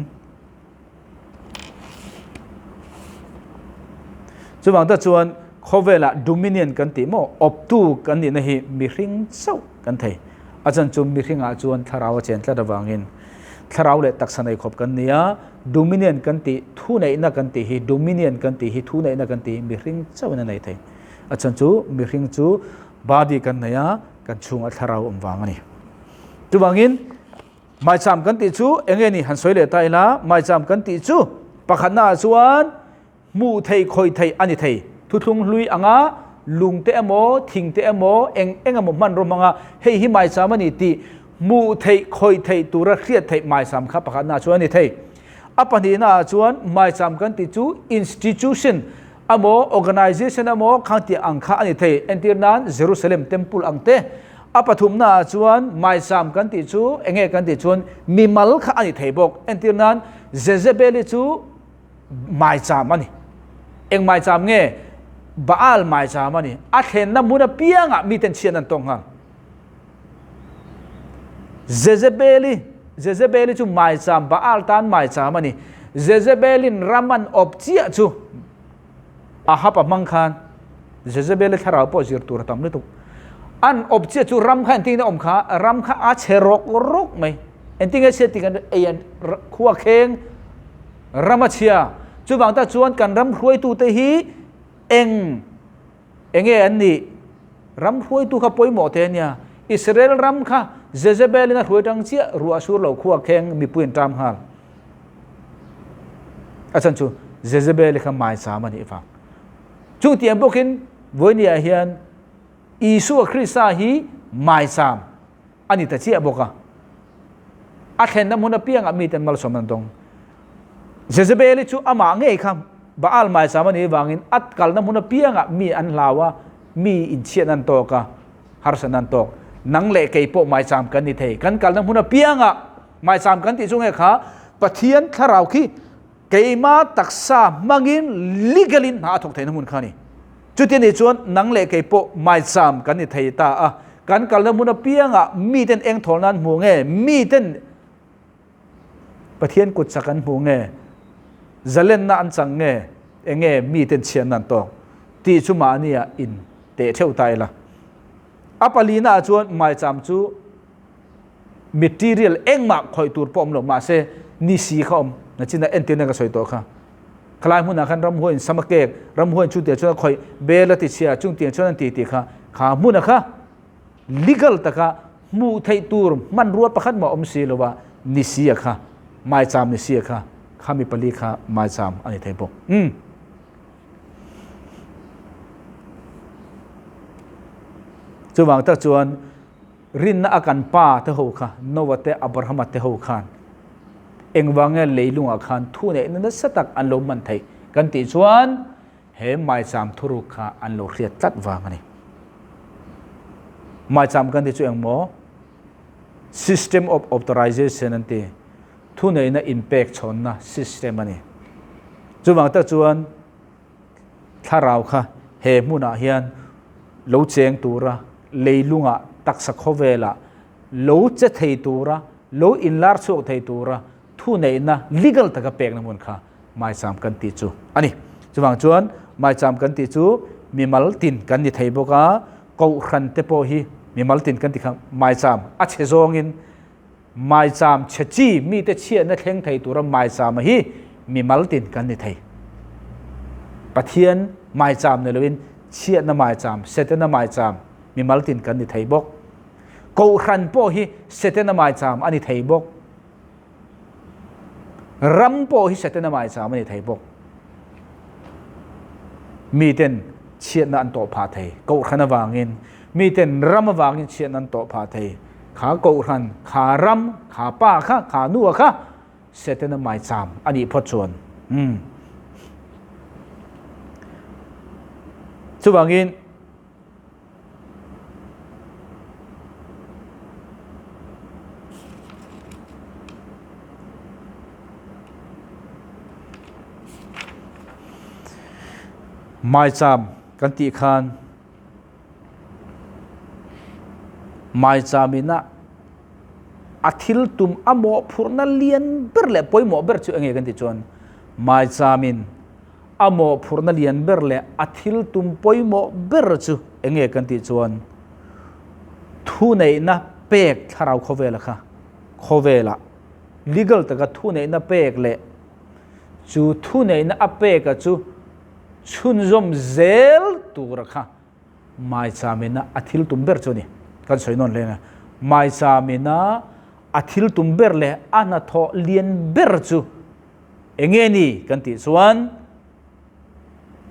Chuvang ta chuan khawvelah dominion kan tih maw awptu kan nihna hi mihring chauh kan thei. A chan chu mihringah chuan thlarau a chen tlat avangin thlarau leh taksa nei khawp kan ni a, dominion kan tih thuneihna kan tih hi dominion kan tih hi thuneihna kan tih hi mihring chauhin a nei thei. A chan chu mihring chu body kan nei a, kan chhungah thlarau awm vang a ni. Chuvangin Maicham kan tih chu eng nge ni han sawi leh ta ila, maicham kan tih chu pakhatnaah chuan hmuh theih khawih theih a ni thei. Thuthlung hlui anga lung te emaw, thing te emaw, eng eng emaw hmanraw hmanga hei hi maicham a ni tih hmuh theih, khawih theih tura hriat theih maicham kha pakhatnaah chuan a ni thei. A pahnihnaah chuan maicham kan tih chu institution emaw, organization emaw khang tih ang kha a ni thei. Entir nan Jerusalem Temple ang te. A pathumnaah chuan maicham kan tih chu eng nge kan tih chuan mimal kha a ni thei bawk. Entir nan Jezebeli chu maicham a ni. Eng maicham nge? Baal maicham a ni. A thlenna hmun apiangah miten chhiatna an tawk nghal. Jezebeli, Jezebeli chu maicham, Baal tan maicham a ni. Jezebelin ram an awp chiah chu Ahab a hmang khan Jezebeli thlarau pawh zir tur a tam lutuk. An awp chiah chu ram kha engtin a awm kha, ram kha a chhe rawk rawk mai. Engtin nge chhiat tih kan ei an khua kheng ram a chhia. Chuvang tak chuan kan ram hruaitute hi eng enge an nih? Ram hruaitu kha pawimawh te ania. Israel ram kha Jezebel in a hruai tang chiah ruah sur lo khua kheng mipui an ṭam nghal. A chhan chu Jezebel kha maicham a nih vang. Chu tiang bawkin vawinia hian Isua Krista hi maicham a ni ta chiah bawk a. A thlenna hmun apiangah miten malsawm an dawng. Jezebeli chu amah ngei kha Baal maicham a nih vangin a kalna hmun apiangah mi an hlau a, mi inchhiatna an tawk a, harsatna an tawk. Nang leh kei pawh maicham kan ni thei. Kan kalna hmun apiangah maicham kan tih chu nge kha Pathian thlarau khi keima taksa hmangin legal-in hna a thawk theihna hmun kha a ni. Chuti anih chuan nang leh kei pawh maicham kan ni thei ta a, kan kalna hmun apiangah miten eng thawl nan hmu nge, miten Pathian kut chak an hmu nge, zalenna an chang nge, enge miten chhiatna an tawk tih chu mahnia in teh theuh ta ila. A palina ah chuan maicham chu material engmah khawih tur pawh awm lo mahse ni si kha awm nachina entirna ka sawi tawh kha. Khalai hmunah khan ramhuaiin sama kek, ramhuaiin chutiang chuan a khawih, bel a tichhia, chungtiang chuan an ti tih kha, kha hmuna kha legal taka hmuh theih tur hmanrua pakhat mah awm si lova ni si a kha, maicham ni si a kha, kha mi pali kha maicham a ni thei bawk. Umm. Chuvang tak chuan Rinna a kan pa te ho kha, Noah te Abrahama te ho khan engvang nge leilungah khan thu neihna nasa tak an lo hman theih kan tih chuan he maicham thuruk kha an lo hriat tlat vang a ni. Maicham kan tih chu engmaw? System of authorization an ti. Thu neihna inpek chhawnna system a ni. Chuvang tak chuan Thlarau kha he hmunah hian lo cheng tura, leilungah, taksa khawvelah lo che thei tura, lo inlar chhuak thei tura thuneihna legal taka pekna hmun kha maicham kan tih chu a ni. Chuvang chuan maicham kan tih chu mimal tin kan ni thei bawk a, kohhran te pawh hi mimal tin kan ti kha maicham a chhe zawngin Maicham chhe chi mite chhiatna thleng thei tura maichama hi mimal tin kan ni thei. Pathian maicham ni loin chhiatna maicham, Setana maicham mimal tin kan ni thei bawk. Kohhran pawh hi Setana maicham a ni thei bawk. Ram pawh hi Setana maicham a ni thei bawk. Miten chhiatna an tawh phah thei. Kohhran avangin miten ram avangin chhiatna an tawh phah thei. Kha kohhran, kha ram, kha pa kha, kha nu kha Setana maicham a nih phawt chuan. Umm. Chuvangin Maicham kan tih khan Maicham ina a thil tum a mawhphurhna lian ber leh pawimawh ber chu enge kan tih chuan Maicham in A mawhphurhna lian ber leh a thil tum pawimawh ber chu eng nge kan tih chuan thuneihna pek thlarau khawvela kha khawvela legal taka thuneihna pek leh chu thuneihna a peka chu chhunzawm zel tura kha Maichamina a thil tum ber chu a ni. Kan sawi nawn hle a, Maichamina a thil tum ber leh a hnathawh lian ber chu Enge ni kan tih chuan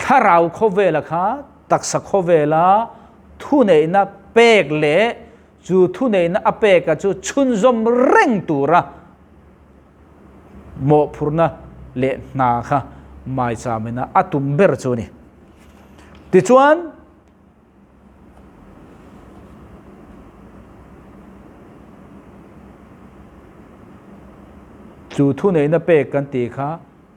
Thlarau khawvela kha taksa khawvela thuneihna pek leh chu thuneihna a peka chu chhunzawm reng tura mawhphurhna leh hna kha maicham-ina a tum ber chu a ni. Tichuan, chu thuneihna pek kan tih kha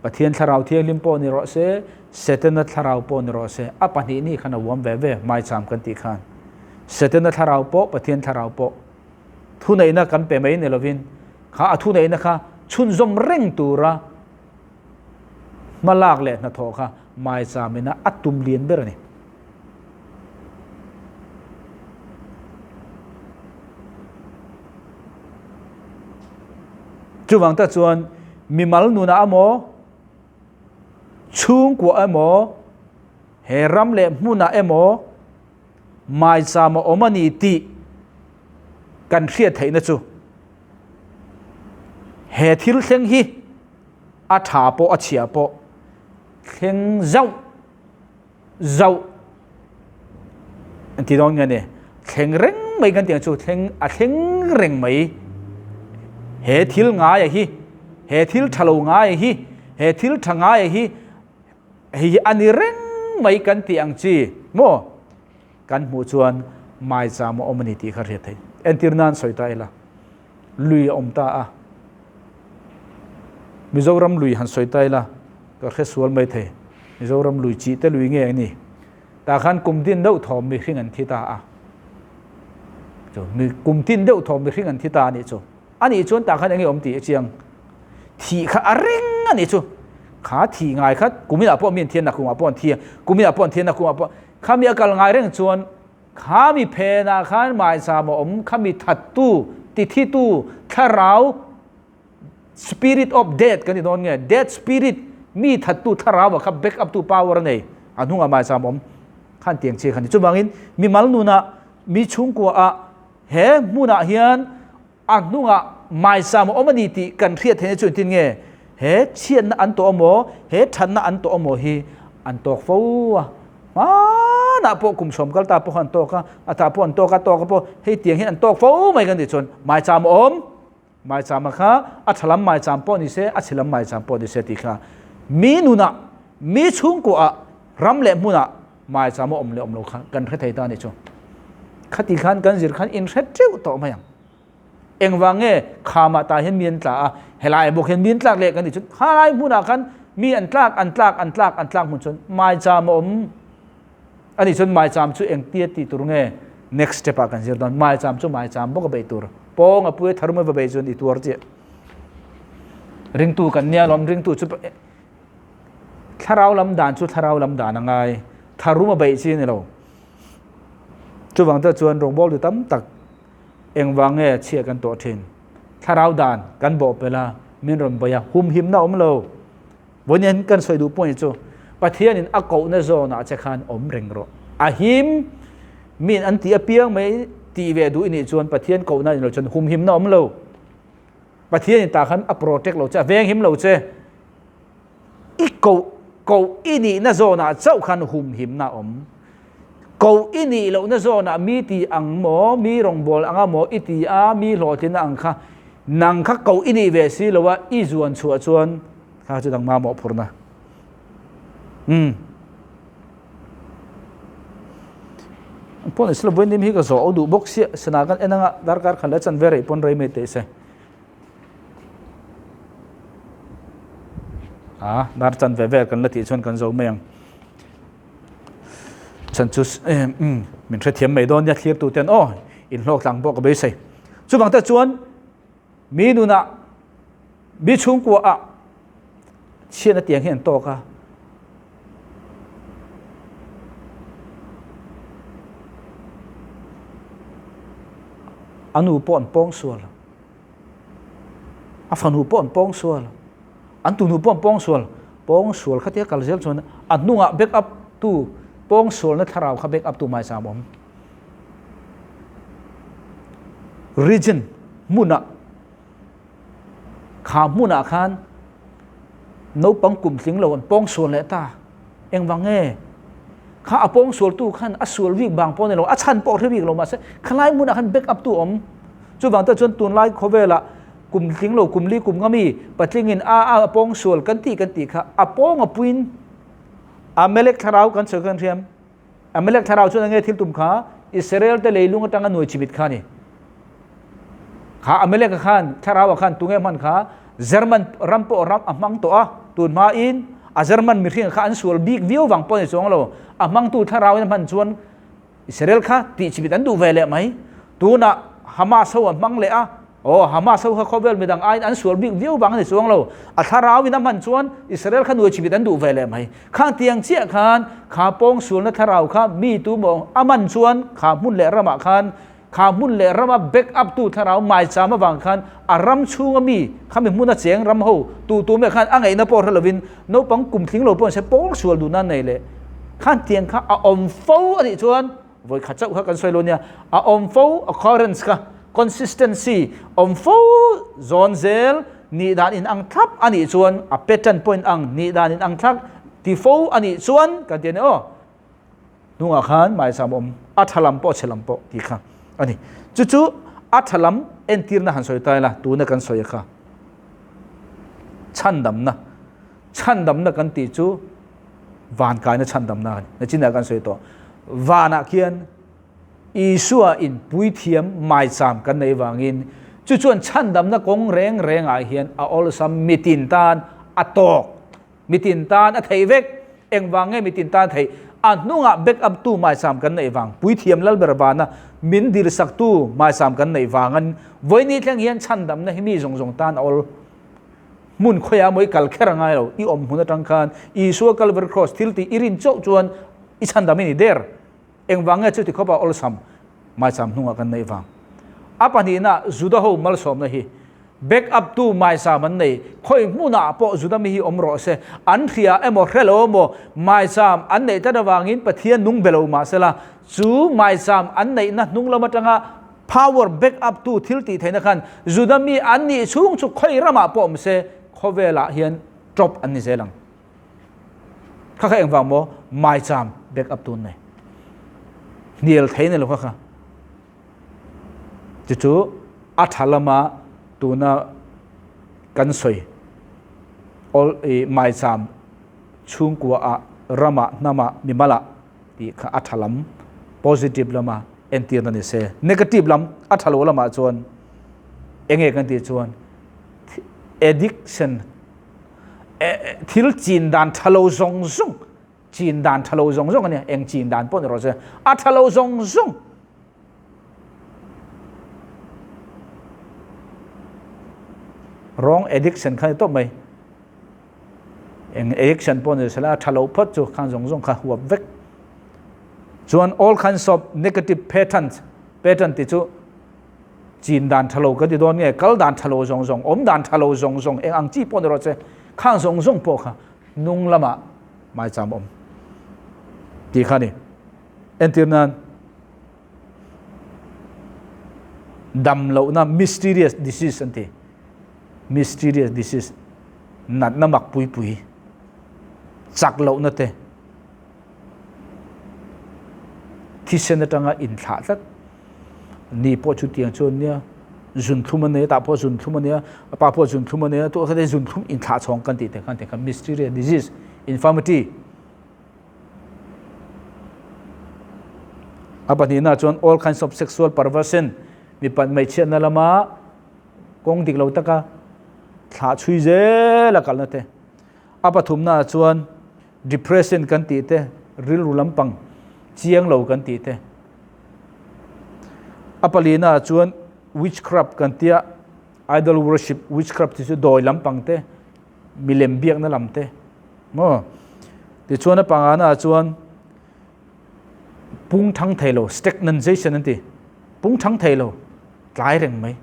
Pathian Thlarau Thianghlim pawh ni rawh se, Setana Thlarau pawh ni rawh se, a pahnih ni khan a uam ve ve, maicham kan tih khan. Setana Thlarau pawh, Pathian Thlarau pawh thuneihna kan pe mai ni lovin, kha a thuneihna kha chhunzawm reng tura hmalak leh hnathawh kha maicham ina a tum lian ber a ni. Chuvang tak chuan mimal nunah emaw, chhungkua emaw, he ram leh hmunah emaw maicham a awm a ni tih kan hriat theihna chu he thil thleng hi a tha pawh a chhia pawh thleng zauh zauh an ti dawn nge ni thleng reng mai kan tih ang chu thleng a thleng reng mai he thil ngaia hi he thil tha lo ngaia hi he thil tha ngaia hi hei hi a ni reng mai kan tih ang chi maw kan hmuh chuan maicham a awm a ni tih kha hriat theih entir nan sawi ta ila lui a awm ta a Mizoram lui han sawi ta ila ka hre sual mai thei Mizoram lui chi te lui nge a ni tah khan kum tin deuh thawm mihring an thi ta a chu mi kum tin deuh thawm mihring an thi ta a nih chu a nih chuan tah khan enge awm tih a chiang thih kha a reng a nih chu kha thih ngai kha kuminah pawh mi an thi a nakumah pawh an thi a kuminah pawh an thi a nakumah pawh khami a kal ngai reng chuan Khami phenah khan maicham a awm, khami thattu, tithitu, thlarau, spirit of death kan ti dawn nge, death spirit, mi thattu thlarau ah kha back up tu power a nei, a hnungah maicham a awm khan tiang chiah kha ni. Chuvangin mimal nunah, mi chhungkua ah he hmunah hian a hnungah maicham a awm a ni tih kan hriat theihna chu engtin nge he chhiatna an tawh emaw he thatna an tawh emaw hi an tawk fo a hmanah pawh kum sawm kal ta pawh an tawk a a tah pawh an tawk a tawk a pawh hei tiang hian an tawk fo mai kan tih chuan maicham a awm maicham a kha a tha lam maicham pawh ni se a chhe lam maicham pawh ni se tih kha mi nunah mi chhungkuaah ram leh hmunah maicham a awm leh awm lo kha kan hre thei ta a nih chu khati khan kan zir khan in hre teuh tawh mai ang Engvang nge khamah tah hian mi an tla a, helai bawk hian mi an tlak leh kan tih chuan khalai hmunah khan mi an tlak an tlak an tlak an tlak hmun chuan maicham a awm a nih chuan maicham chu engtia tih tur nge next step ah kan zir dawn maicham chu maicham bawk a beih tur pawng a pui a tharum a va beih chuan i tuar chiah ringtu kan nia lawm ringtu chu thlarau lam dan chu thlarau lam dan a ngai tharum a beih chi a ni lo chuvang te chuan rawngbawl tu tam tak Engvang nge chhia kan tawh thin? Thlarau dan kan bawh pel a, min rawn bawi a, humhimna awm lo. Vawiin kan sawi duh pawh ni chu, Pathianin a kohna zawnah che khan awm reng rawh. A him, min an tih apiang mai tih ve duh i nih chuan Pathian kohna ni lo chuan humhimna awm lo. Pathianin tah khan a protect lo che, a venghim lo che. I koh koh i nihna zawnah chauh khan humhimna a awm. Koh i nih lohna zawnah mi ti ang maw, mi rawngbâwl anga maw i ti a, mi hlawhtlinna ang kha nang kha koh i nih ve si lo a, i zuan chhuah chuan kha chu dangma mawhphurhna. Umm. Pawn isla vawiin hi ka zawh duh bawk sia, sana kan en anga darkar khan leh chanve rei pawn rei mai teh se. A dar chan ve vel kan la tih chuan kan zo mai ang. Chan chu min hrethiam mai dawn nia thlir tu ten aw in hlawk tlang pawh ka beisei. Chuvang te chuan mi nunah mi chhungkua ah chhiatna tiang hi an tawk a. A nu pawh an pawng sual. A fanu pawh an pawng sual. An tunu pawh an pawng sual. Pawng sual kha tia kal zel chuan a hnungah back up tu pawng sualna thlarau kha back up tu mai sam awm. Region hmunah kha hmunah khan naupang kum tling lo an pawng sual leh ta. Engvang nge? Kha a pawng sualtu khan a sual bik vang pawh a ni lo, a chhan pawh a hre bik lo mahse khalai hmunah khan back up tu a awm. Chuvang te chuan tunlai khawvelah kum tling lo, kum li kum nga mi patlingin a a pawng sual kan tih kan tih kha a pawng a puiin Amalek thlarau kan sawi khan hriam. Amalek thlarau chuan enge thil tum kha Israel te leilung atanga nuai chimit kha a ni. Kha Amalek a khan thlarau a khan tunge hman kha German ram pawh ram a hmang tawh a, tun hmain a German mihring kha an sual bik viau vang pawh a ni chuang lo. A hmangtu thlarau in a hman chuan Israel kha tih chimit an duh ve leh mai. Tunah Hamas ho a hmang leh a, aw Hamas ho kha khawvel midang aiin an sual bik viau vang a ni chuang lo. A thlarau in a hman chuan Israel kha nuai chimit an duh ve leh mai. Khang tiang chiah khan kha pawng sualna thlarau kha mi tu maw a man chuan kha hmun leh ramah khan kha hmun leh rama back up tu thlarau maicham avang khan a ram chhunga mi khami hmuna cheng ram ho tu tu meh khan a ngaihna pawh hre lovin naupang kum tling lo pawh se pawl sual duhna nei leh khan tiang kha a awm fo a nih chuan vawi khat chauh kha kan sawi lo nia a awm fo occurrence kha consistency awm fo zawn zel nih dan in ang thlap a nih chuan a pattern point ang nih dan in ang thlap ti fo a nih chuan kan ti a ni aw. Hnungah khan maisam awm a tha lam pawh chhe lam pawh tih kha a ni. Chu chu a tha lam entirna han sawi ta ila tuna kan sawi kha chhandamna chhandamna kan tih chu van kaina chhandamna a ni. Nachinah kan sawi tawh vanah khian Isua in puithiam maicham kan nei vangin chu chuan chhandamna kawng reng rengah hian a awlsam mitin tan a tawk. Mitin tan a theih vek. Engvang nge mitin tan theih? A hnungah back up tu maisam kan neih vang, Puithiam Lalber vana min dilsak tu maisam kan neih vangan vawiini thleng hian chhandamna hi mi zawng zawng tan a awl. Hmun khawiah maw i kal kher a ngai lo, i awm hmun atang khan Isua Calvary Cross thil tih i rin chauh chuan i chhandam i ni der. Engvang nge chuti khawpa awlsam maisam hnungah kan neih vang? A pahnihna Juda ho malsawmna hi back up tu maisam an nei. Khawi hmunah pawh Juda mi hi awm rawh se, an hria emaw hre lo emaw maisam an neih tlat avangin Pathian nung be lo mahsela chu maisam an neihna hnung lam atanga power back up tu thil tih theihna khan Juda mi an nih chhung chu khawi ramah pawh awm se khawvelah hian top an ni zel ang. Kha kha engvang maw maicham back up tun nei. Hnial thei ni lo kha kha. Chu chu a tha lama tuna kan sawi ol i maicham chhungkua ah rama hnama mimala tih kha a tha lam positive lama entirna ni se. Negative lam a tha lo lamah chuan enge kan tih chuan addiction thil chin dan tha lo zawng zawng chin dan tha lo zawng zawng a nia eng chin dan pawh ni rawh se a tha lo zawng zawng wrong addiction kha ni tawp mai eng addiction pawh ni sela a tha lo phawt chu khan zawng zawng kha huap vek chuan all kinds of negative patterns pattern ti chu Chin dan tha lo ka ti dawn nge, kal dan tha lo zawng zawng, awm dan tha lo zawng zawng, eng ang chi pawh ni rawh che, khang zawng zawng pawh kha hnung lamah maicham awm tih kha a ni. Entir nan dam lohna mysterious disease an ti, mysterious disease natna mak pui pui, chak lohna te, Thisen atanga inthlah tlat ni pawh chutiang chu an nia, zunthlum a nei a, tah pawh zunthlum a nei a, a pa pawh zunthlum a nei a, tawh kha zunthlum inthlah chhawng kan tih te khan te kha mysterious disease, infirmity. A pahnihna chuan all kinds of sexual perversion, mipat hmeichhiatna lama kawng dik lo taka thlah chhui zel a kalna te. A pathumna chuan Depression kan tih te, rilru lampang chiang lo kan tih te. A palina ah chuan witchcraft kan tia, idol worship, witchcraft tih chu dawi lampang te, milem biakna lam te maw. Tichuan a pangana ah chuan pung thang thei lo, stagnanzation an ti, pung thang thei lo, tlai reng mai.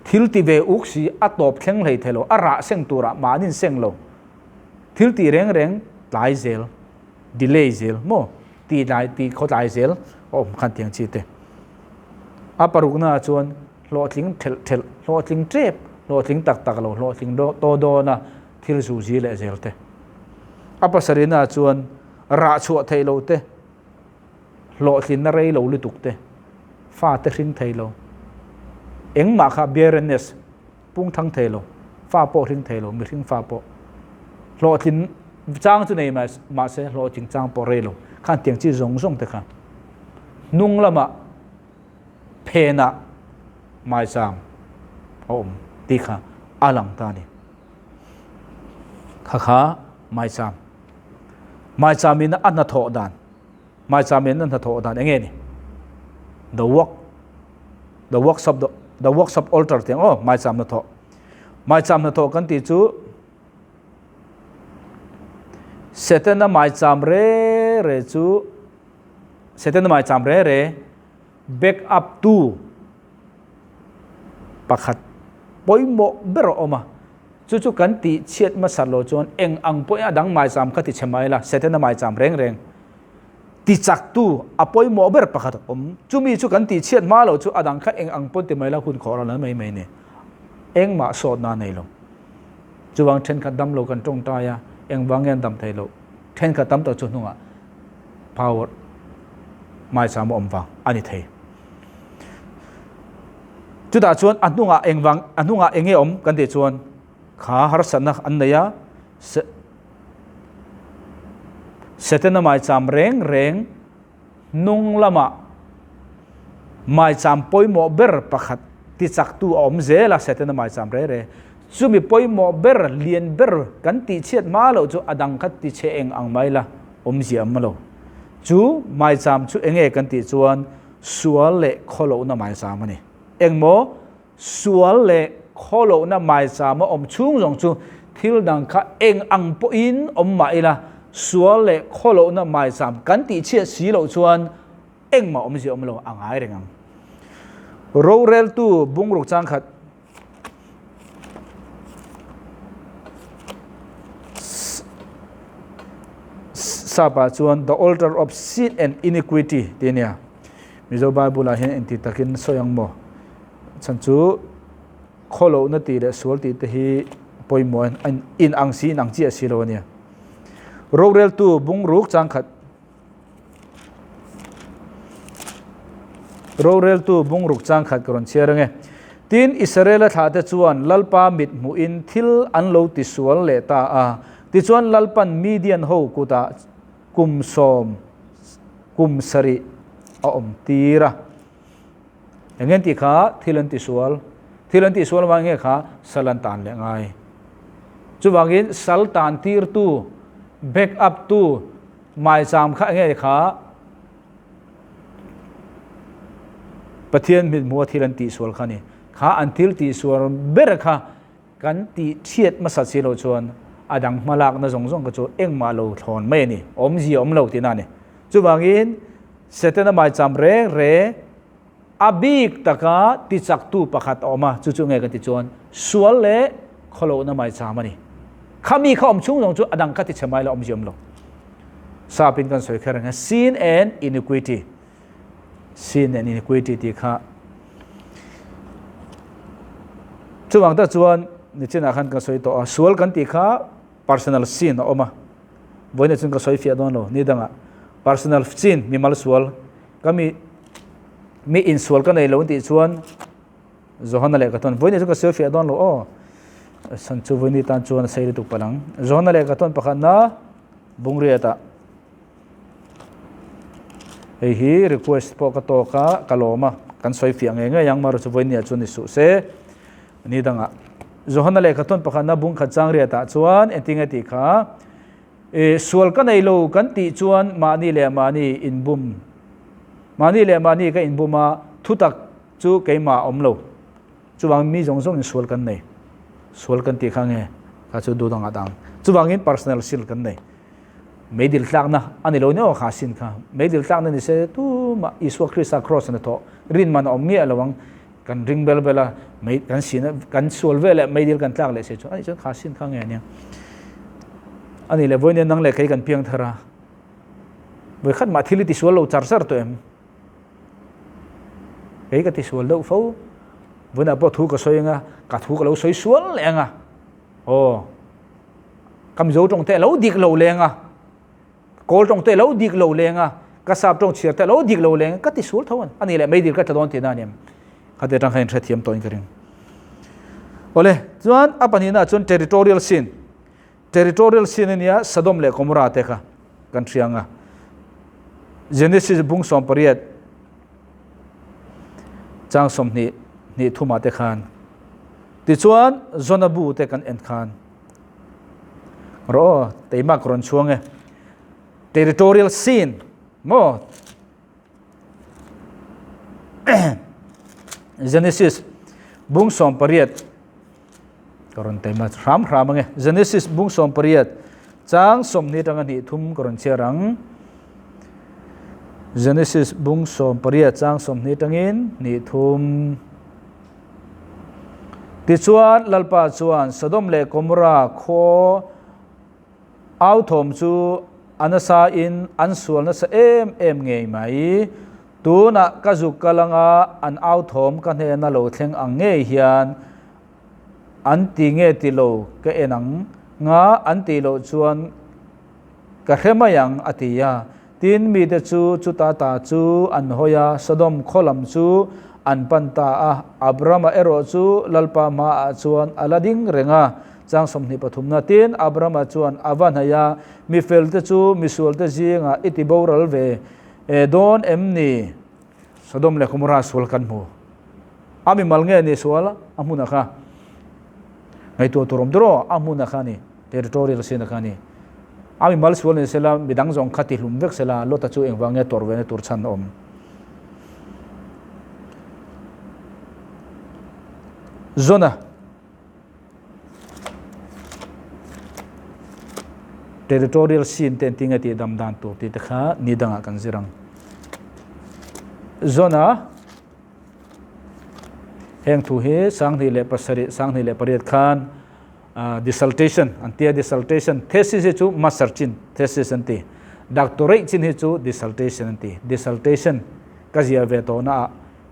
Thil ti ve uk si a tawp thleng hlei thei lo, a rah seng turah mahnin seng lo. Thil ti reng reng tlai zel, delay zel maw? Ti tlai ti khaw tlai zel a awm khan tiang chi te. A parukna ah chuan hlawhtling thelh thelh, hlawhtling tep, hlawhtling tak tak lo, hlawhtling daw dawn a. thil zuzi leh zel te. A pasarihnaah chuan rah chhuah theih loh te, hlawhtlinna rei lo lutuk te, fate hring thei lo, engmah kha barrenness, pung thang thei lo, fa pawh hring thei lo, mihring fa pawh hlawhtlin chang chu nei mahse hlawhtling chang pawh rei lo, khan tiang chi zawng zawng te kha hnung lamah phenah maicham a awm tih kha a lang ta a ni. Kha kha maicham. Maicham in a hnathawh dan, maicham in a hnathawh dan eng nge ni? The work, the works of the, the works of altar tih ang aw, maicham hnathawh. Maicham hnathawh kan tih chu Setana maicham re re chu Setana maicham re re back up tu pakhat pawimawh ber a awm a, chu chu kan tih chhiat hmasa lo chuan eng ang pawhin a dang maicham kha ti chhe mai la, Setana maicham reng reng ti chak tu a pawimawh ber pakhat a awm, chumi chu kan tih chhiat hma lo chu a dang kha eng ang pawn ti mai la hun khawh ral an mai mai ni, engmah sawtna a nei lo. Chuvang thenkhat dam lo kan tawngtai a, engvang nge an dam thei loh, thenkhat tam tak chu hnungah power maicham a awm vang a ni thei. Chutah chuan a hnungah engvang a hnungah eng nge awm kan tih chuan kha harsatna an nei a, Setana maicham reng reng hnung lamah maicham pawimawh ber pakhat tichaktu a awm zel a, Setana maicham reng reng. Chumi pawimawh ber, lian ber kan tihchhiat hma loh chu a dang kha tichhe eng ang mai la, awmzia awm lo. Chu maicham chu eng nge kan tih chuan sual leh khawlohna maicham a ni. Engmaw sual leh khawlohna maicham a awm chhung zawng chu thil dang kha eng ang pawhin awm mah ila sual leh khawlohna maicham kan tihchhiat si loh chuan engmah awmzia awm lo a ngai reng ang. Roreltu bungruk changkhat. Sapa chuan the altar of sin and iniquity tih a nia. Mizo Bible ah hian engti takin sawi ang maw? Chhan chu khawlohna tih leh sual tih te hi pawimawh a in ang si in ang chiah si lo a nia. Roreltu bungruk changkhat Roreltu bungruk changkhat ka rawn chhiar ange. Tin, Israela thlahte chuan Lalpa mit hmuhin thil an lo tisual leh ta a. Tichuan Lalpan Midian ho kutah kum sawm kum sarih a awm tir a. Eng nge tih kha thil an tisual? Thil an tihsual avang nge kha sal an tan leh ngai? Chuvangin sal tan tirtu, back up tu, maicham kha enge kha Pathian mithmuha thil an tihsual kha a ni. Kha an thil tihsual ber kha kan tih chhiat hmasa si lo chuan a dang hmalakna zawng zawng kha chu engmah lo thlawn mai a ni, awmzia awm lo tihna a ni. Chuvangin Setana maicham reng reng a bik taka tichaktu pakhat a awm a, chu chu nge kan ti chuan sual leh khawlohna maicham a ni. Khami kha awm chhung zawng chu a dang kha tichhe mai la awmzia awm lo. Sapin kan sawi kher ang e, sin and iniquity. Sin and iniquity tih kha chuvang tak chuan nichinah khan ka sawi tawh a, sual kan tih kha personal sin a awm a, vawiinah chuan ka sawi fiah dawn lo, ni dangah personal sin mimal sual ka mi mi insual ka nei lo tih chuan Johana leh ka tawn vawiinah chuan ka sawi fiah dawn lo aw, san chu vawiini tan chuan a sei lutuk palh ang, Johana leh ka tawn pakhatna Bungriatah. Hei hi request pawh ka tawk a, ka lawm a, kan sawi fiah ngei ngei ang, marawh chu vawinia chu ni suh se. Ni dangah Johana lehkha thawn pakhatna bung khat chang riatah chuan engtinge tih kha, I sual ka nei lo kan tih chuan mahni leh mahni inbum, mahni leh mahni ka inbum a, thutak chu keimah a awm lo. Chuvangin mi zawng zawngin sual kan nei. Sual kan tih kha nge? Kha chu duh dangah dang. Chuvangin personal sin kan nei. Meidil tlakna a ni lo ni aw kha sin kha. Meidil tlakna ni se tumah Isua Krista cross a thawh rin man a awm nge lo ang. Kan ring bel bel a, mei kan sin a, kan sual vel leh meidil kan tlak leh se chuan ani chuan kha sin kha nge ania. Ani leh vawiin nang leh kei kan piang thar a. Vawikhat mah thil i ti sual lo char char tawh em? Kei ka ti sual deuh fo. Vawiinah pawh thu ka sawi anga, ka thu ka lo sawi sual leh anga. Aw. Ka Mizo tawng te a lo dik lo leng a, Kawl tawng te a lo dik lo leng a, ka Sap tawng chhiar te a lo dik lo leng a, ka ti sual tho a ni. A nih leh meidil ka tla dawn tihna a ni em? Khati atang khan inhrethiam tawhin ka ring. Awle, chuan a pahnihna ah chuan territorial sin. Territorial sin a nia Sodom leh Gomorrah te kha kan hria ang a. Genesis bung 18 chang 20 hnih thumah te khan tichuan Jona bu te kan en khan rawh aw teima ka rawn chhuang e. Territorial sin maw Genesis bung 18 Ka rawn taima hram hram ange. Genesis bung 18 chang 20 atanga hnih thum ka rawn chhiar ang. Genesis bung 18 chang 20 atangin hnih thum. Tichuan Lalpa chuan Sodom leh Gomorrah khaw au thawm chu a nasa in an sual nasa em em ngei mai. Tunah ka zuk kal anga an au thawm ka hnena lo thleng ang ngei hian an ti nge ti lo ka en ang nga an tih loh chuan ka hre mai ang a ti a. Tin mite chu chuta ta chu an hawi a, Sodom khaw lam chu an pan ta a. Abrama erawh chu Lalpa hmaah chuan a la ding reng a. Chang 23na tin Abrama chuan a va hnaih a, Mi felte chu misualte zingah i ti boral ve E dawn em ni? Sodom leh Gomorrah sual kan hmu. A mimal nge ni sual a hmunah kha? Ngaihtuah tur awm dur aw, a hmunah kha ni, territorial sin ah kha ni. A mimal sual ni sela, midang zawng kha tihlum vek sela, Lota chu engvang nge tawrh vena tur chhan a awm? Zona. Territorial sin te engtin nge tih dam dan tur tih te kha ni dangah kan zir ang. Zona heng thu hi 2007 2008 khan dissertation an tia dissertation thesis hi chu master chin thesis an ti doctorate chin hi chu dissertation an ti dissertation ka zia ve tawh na ah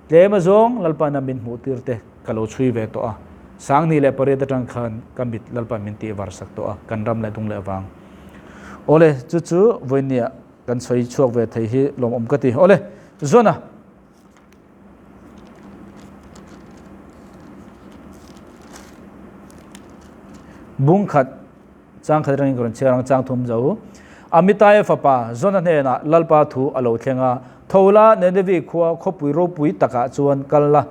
Tlem azawng Lalpana min hmuh tir te ka lo chhui ve tawh a, 2008 atang khan ka mit Lalpan min tih var sak tawh a, kan ram leh dung leh vang. Awle, chu chu vawinia kan sawi chhuak ve thei hi lawmawm ka ti. Awle, Zona! Bung khat Chang khat atangin ka rawn chhiar ang, chang thum zo. Amitai fapa Jona hnenah Lalpa thu a lo thleng a, Tho la, Nenevi khua khawpui ropui takah chuan kal la,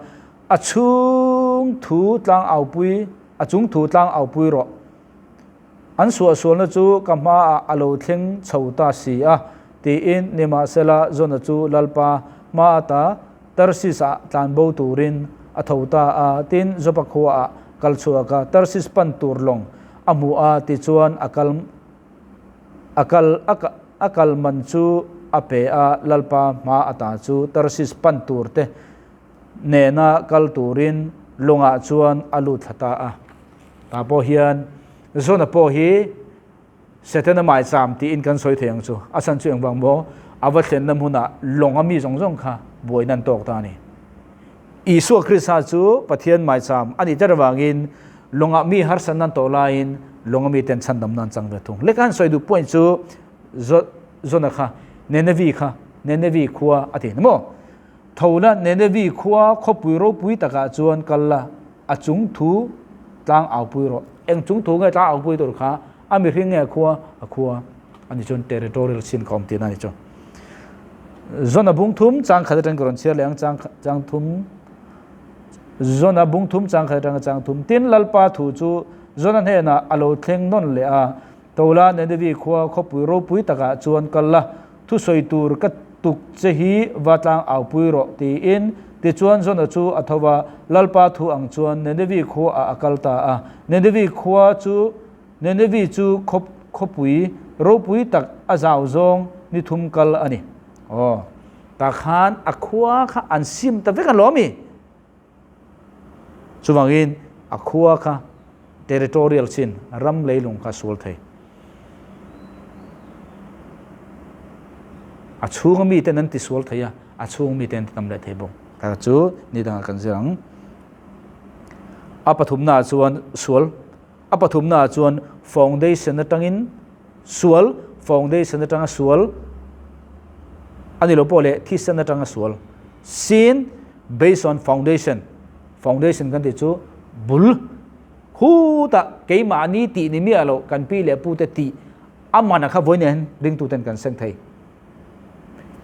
a chhung thu tlang aupui, a chung thu tlang aupui rawh. An suahsualna chu ka hmaah a lo thleng chho ta si a, tiin nimahsela Jona chu Lalpa hma ata Tarsis-ah tlan bo turin a tho ta a, tin Joppa khuaah kal chhuak a, Tarsis pan tur lawng a hmu a, tichuan a kal a kal a kal man chu a pe a, Lalpa hma ata chu Tarsis pan tur te nena kal turin lawngah chuan a lut thla ta a. Tah pawh hian Jona pawh hi Setana maicham tiin kan sawi thei ang chu. A chhan chu engvang maw? A va thlenna hmunah lawng a mi zawng zawng kha buaina an tawk ta a ni. Isua Krista chu Pathian maicham a nih ter avangin lawngah mi harsatna an tawh laiin lawng a miten chhandamna an chang ve thung. Leka han sawi duh point chu Jona kha Nenevi kha Nenevi khua a ti maw? Tho la Nenevi khua khawpui ropui takah chuan kal la, a chung thu tlang aupui rawh. Eng chung thu nge tlang aupui tur kha? A mihring nge khua? A khua a ni chuan territorial sin ka awm tihna a ni chu. Zona bung thum chang khat atang ka rawn chhiar leh ang chang chang thum Zona bung thum chang khat atanga chang thum tin Lalpa thu chu Zona hnenah a lo thleng nawn leh a Tola Nenevi khua khawpui ropui takah chuan kal la Thusawi tur ka tuk che hi va tlang aupui rawh, tiin. Tichuan Jona chu a tho va, Lalpa thu ang chuan Nenevi khuaah a kal ta a. Nenevi khua chu Nenevi chu khawpui ropui tak a zau zawng ni thum kal a ni. Aw, tah khan a khua kha an sim ta vek a lawm i. Chuvangin a khua kha territorial chin ram leilung kha sual thei. A chhunga miten an tisual thei a, a chhung miten an ti tam leh thei bawk. Kha chu ni dangah kan zir ang. A pathumnaah chuan sual. A pathumnaah chuan foundation atangin sual, foundation atanga sual a ni lo pawh leh thisen atanga sual, sin based on foundation, foundation kan tih chu bul khutah keimahni tih ni miah loh kan pi leh pute tih a man a kha vawi nen ringtuten kan seng thei.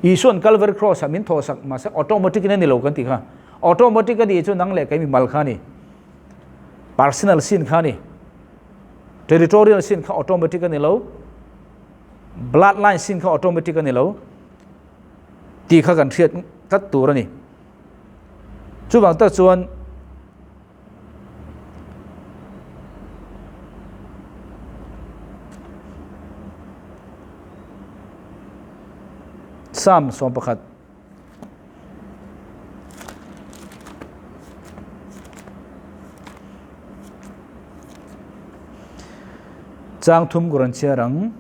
Isuan Calvary Cross ah min thawhsak mahse automatic in a ni lo kan tih kha. Automatic a nih chu nang leh kei mi mal kha a ni. Personal sin kha a ni. Territorial sin kha automatic a ni lo. Bloodline sin kha automatic a ni lo. Tih kha kan hriat tlat tur a ni. Chuvang tak chuan Psalm 11 Chang thum ka rawn chhiar ang.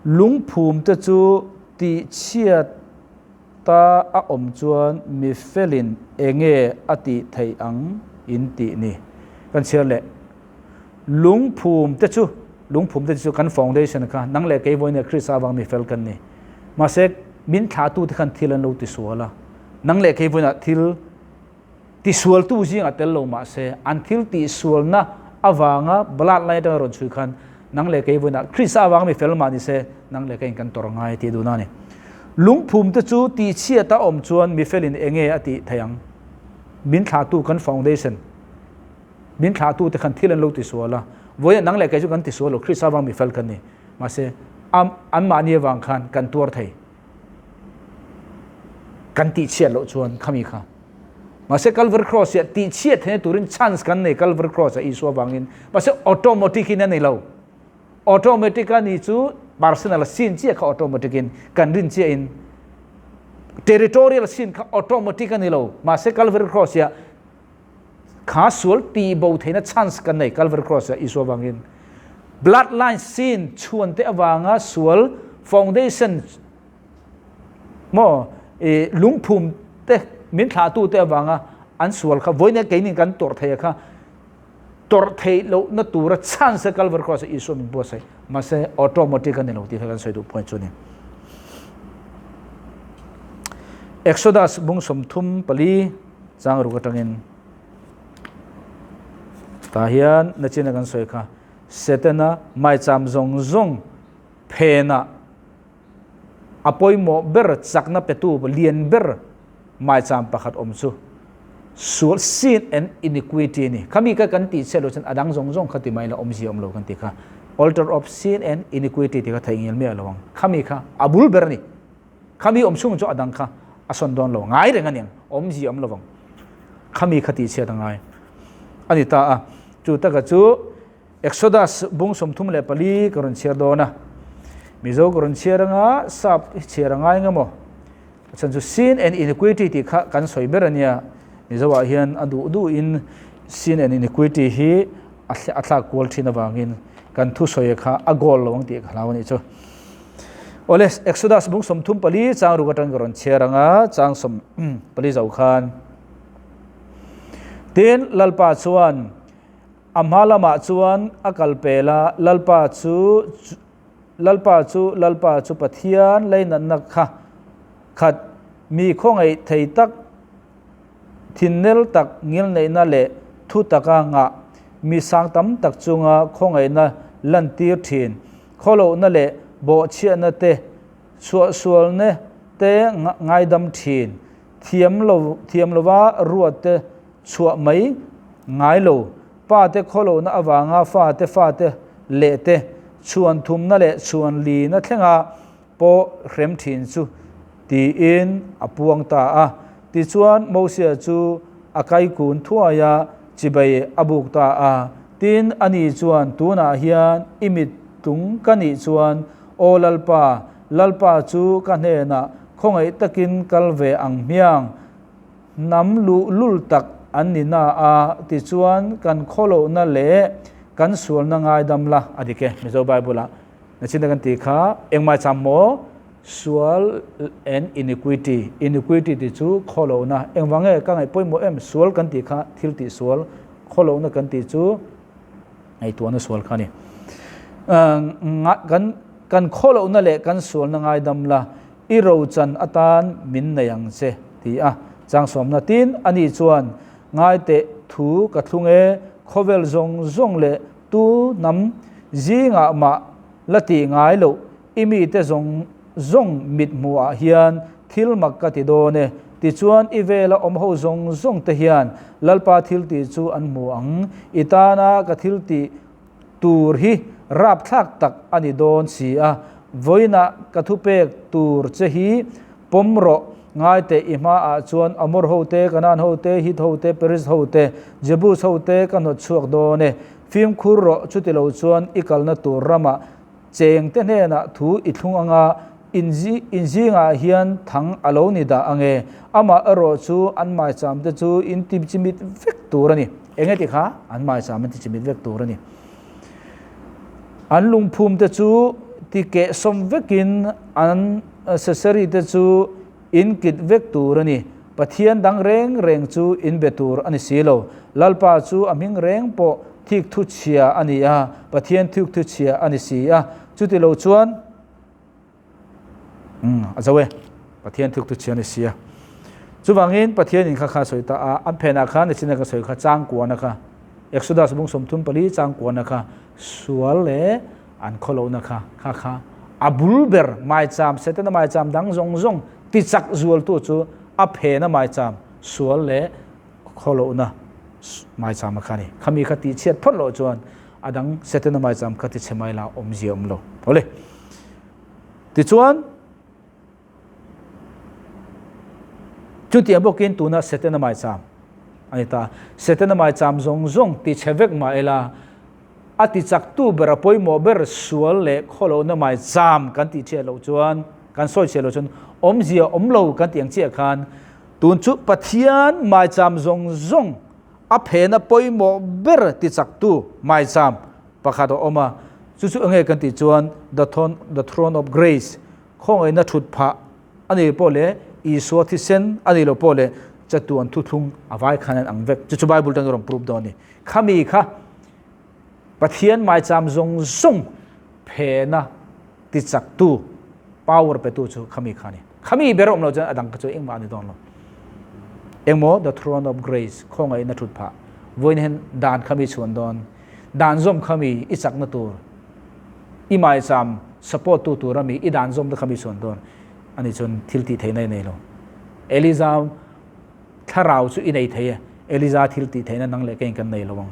Lungphum te chu tihchhiat Ta a awm chuan mi felin enge a tih theih ang in tih ni. Kan chhiar leh lungphum te chu, lungphum te chu kan foundation kha nang leh kei vawiin leh Krista avang mi fel kan ni. Mahse min thlahtu te khan thil an lo tisual a, nang leh kei vawiinah thil Tisualtu zingah tel lo mah se, an thil tihsualna avanga bloodline atanga rawn chhui khan nang leh kei vawiinah Krista avanga mi fel mah ni se, nang leh keiin kan tawrh ngai tih duhna a ni. Lungphum te chu tihchhiat a awm chuan mi felin enge a tih theih ang? Min thlahtu kan foundation, min thlahtu te khan thil an lo tisual a, vawiinah nang leh kei chu kan tisual lo, Krista avanga mi fel kan ni. Mahse, anmahni avang khan kan tuar thei. Kan tihchhiat loh chuan khami kha. Mahse Calvary Cross hian tihchhiat theihna turin chance kan nei Calvary Cross a Isua vangin. Mahse automatic in a ni lo. Automatic a ni chu personal sin chiah kha automatic in kan rin chiah in territorial sin kha automatic a ni lo. Mahse Calvary Cross hian kha sual tihbo theihna chance kan nei Calvary Cross ah Isua vangin. Bloodline sin chhuan te avanga sual foundation maw i lungphum te min thlahtu te avanga an sual kha vawiin keinin kan tawrh thei kha tawrh theih lohna tura chance Calvary Cross ah Isua min buatsaih mahse automatic a ni lo tih kha kan sawi duh point chu a ni. Exodus bung 34 Chang ruk atangin tah hian nachina kan sawi kha Setana maicham zawng zawng phenah a pawimawh ber chakna petu lian ber maicham pakhat awm chu sual sin and iniquity a ni. Khami kha kan tih chhiat loh chuan a dang zawng zawng kha ti mai la awmzia awm lo kan tih kha altar of sin and iniquity tih kha theihnghilh miah lo ang. Khami kha a bul ber a ni. Khami awm chhung chu a dang kha a sawn dawn lo ngai reng a niang, awmzia awm lovang. Khami kha tihchhiat a ngai a ni ta a. Chu taka chu Exodus bung 34 ka rawn chhiar dawn a. Mizo ka rawn chhiar anga sap hi chhiar a ngai nga maw? A chhan chu sin and iniquity tih kha kan sawi ber a nia. Mizo ah hian a duh duhin sin and iniquity hi a thlak kual thin avangin kan thusawi kha a goal lo ang tih ka hlau a nih chu. Awle, Exodus bung 34 chang ruk atang ka rawn chhiar anga chang 14 zo khan. Tin, Lalpa chuan a hma lamah chuan a kal pel a, Lalpa chu Lalpa chu Lalpa chu Pathian leinatna kha khat mi khawngaih thei tak Thinnel tak ngilneihna leh thu taka ngah mi sang tam tak chunga khawngaihna lantir thin, khawlohna leh bawhchhiahna te, chhuahsualna te ngaidam thin, thiam lo thiam lova ruat te chhuah mai ngai lo, pa te khawlohna avanga fa te fa te leh te chhuan thumna leh chhuan lina thlenga pawh hrem thin chu tiin a puang ta a. Tichuan Mosia chu a kaikun thuai a, chibai a buk ta a. Tin, ani chuan, Tunah hian i mit tlung ka nih chuan, Aw Lalpa, Lalpa chu ka hnenah khawngaih takin kal ve ang hmiang, hnam luhlul tak an ni na a, tichuan kan khawlohna leh kan sualna ngaidam la a dik e, Mizo Bible-ah. Nachina kan tih kha engmah cham maw? Sual and iniquity. Iniquity tih chu khawlohna. Engvang nge ka ngaih pawimawh em? Sual kan tih kha thil tih sual, khawlohna kan tih chu Ngaihtuahna sual kha a ni. Kan kan khawlohna leh kan sualna ngaidam la, i rochan atan min nei ang che, ti a changsawmna. Tin, ani chuan, Ngaiteh thu ka thlung e, khawvel zawng zawng leh tu hnam zingah mah la tih ngai loh, i mite zawng zawng mit hmuhah hian thil mak ka ti dawn e. Tichuan, i vela awm ho zawng zawng te hian Lalpa thiltih chu an hmu ang, i tana ka thiltih tur hi rapthlak tak a ni dawn si a, vawiinah ka thupek tur che hi pawm rawh, ngai teh i hmaah chuan Amor hote, Kanaan hote, Hit hote, Periz hote, Jebus hote ka hnawt chhuak dawn e, fimkhur rawh, chutilo chuan i kalna tur ramah chengte hnenah thu i thlung anga in zingah hian thang a lo ni dah ange, amah erawh chu an maicham te chu in ti chimit vek tur a ni. Enge ti kha? An maicham an ti chimit vek tur a ni. An lungphum te chu ti kehsawm vekin an seseri te chu in kit vek tur a ni. Pathian dang reng reng chu in be tur a ni si lo. Lalpa chu a hming reng pawh thik thu chhia a ni a, Pathian thik thu chhia a ni si a. Chuti lo chuan umm a zo e, Pathian thik thu chhia a ni si a. Chuvangin Pathian in kha kha sawi ta a, an phenah khan nichin ka sawi kha changkuana kha, Exodus bung 34 changkuana kha sual leh an khawlohna kha kha kha a bul ber maicham Setana maicham dang zawng zawng tichak zualtu chu a phena maicham sual leh khawlohna maicham a kha ni. Khami kha tihchhiat phawt loh chuan a dang Setana maicham kha tichhe mai la awmzia awm lo. Awle. Tichuan Chutiang bawkin tuna Setana maicham a ni ta. Setana maicham zawng zawng tichhe vek mah ila a tichaktu ber a pawimawh ber sual leh khawlohna maicham kan tihchhiat loh chuan, kan sawichhiat loh chuan awmzia awm lo kan tih ang chiah khan tun chu Pathian maicham zawng zawng a phena pawimawh ber tichaktu maicham pakhat a awm a. Chu chu enge kan tih chuan the throne of grace, Khawngaihna thut phah a nih pawh leh Isua thisen a nih loh pawh leh chatuan thuthlung a vai khan an ang vek. Chu chu Bible tangin a rawn prove dawn a ni. Khami kha Pathian maicham zawng zawng phena tichaktu, power petu chu khami kha a ni. Khami ber awm loh chuan a dang kha chu engmah a ni dawn lo. Engmaw the throne of grace, khawngaihna thut phah. Vawiin hian dan khami chhuan dawn. Dan zawm khami i chakna tur. I maicham support tu tur ami i dan zawm te kha mi chuan dawn ani chuan thil tih theihna i nei lo. Eliza thlarau chu i nei thei e, Eliza thil tih theihna nang leh keiin kan nei lo ang.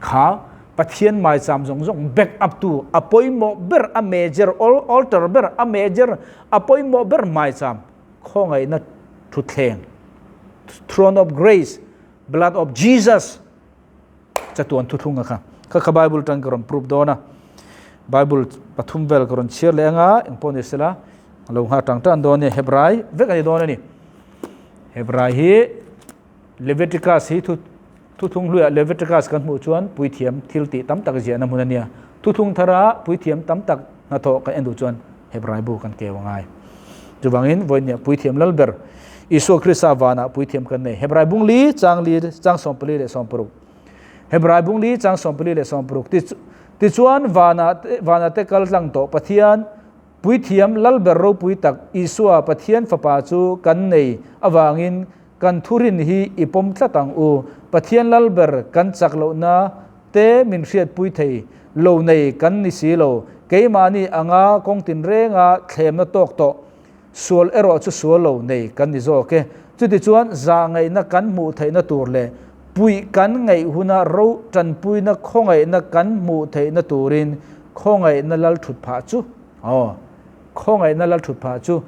Kha Pathian maicham zawng zawng back up tu a pawimawh ber a major altar ber a major a pawimawh ber maicham khawngaihna thutthleng throne of grace blood of Jesus Chatuan thuthlunga kha kha kha Bible tan ka rawn proof dawn a, Bible pathum vel ka rawn chhiar leh anga engpawh ni sela a lo nghak tang tan dawn a ni, Hebrai vek a ni dawn a ni. Hebrai hi Leviticus hi thu thuthlung hluiah Leviticus kan hmuh chuan puithiam thil tih tam tak ziahna hmun a nia, thuthlung thara puithiam tam tak hnathawh kan en duh chuan Hebrai bu kan keu a ngai. Chuvangin vawinia puithiam lal ber Isua Krista vanah puithiam kan nei. Hebrai bung li chang li chang 14 leh 16. Hebrai bung li chang 14 leh 16 tichuan vana vana te kal tlang tawh Pathian puithiam lal ber ropui tak Isua Pathian fapa chu kan nei avangin kan thurin hi i pawm tlat ang u. Pathian lal ber kan chak lohna te min hriatpui thei lo nei kan ni si lo. Keimahni anga kawng tinrenga thlemna tawk tawh sual erawh chu sual lo nei kan ni zawk e. Chutichuan zahngaihna kan hmuh theihna tur leh puih kan ngaih huna ro tanpuina khawngaihna kan hmuh theihna turin khawngaihna lal thut phah chu, aw, khawngaihna lal thut phah chu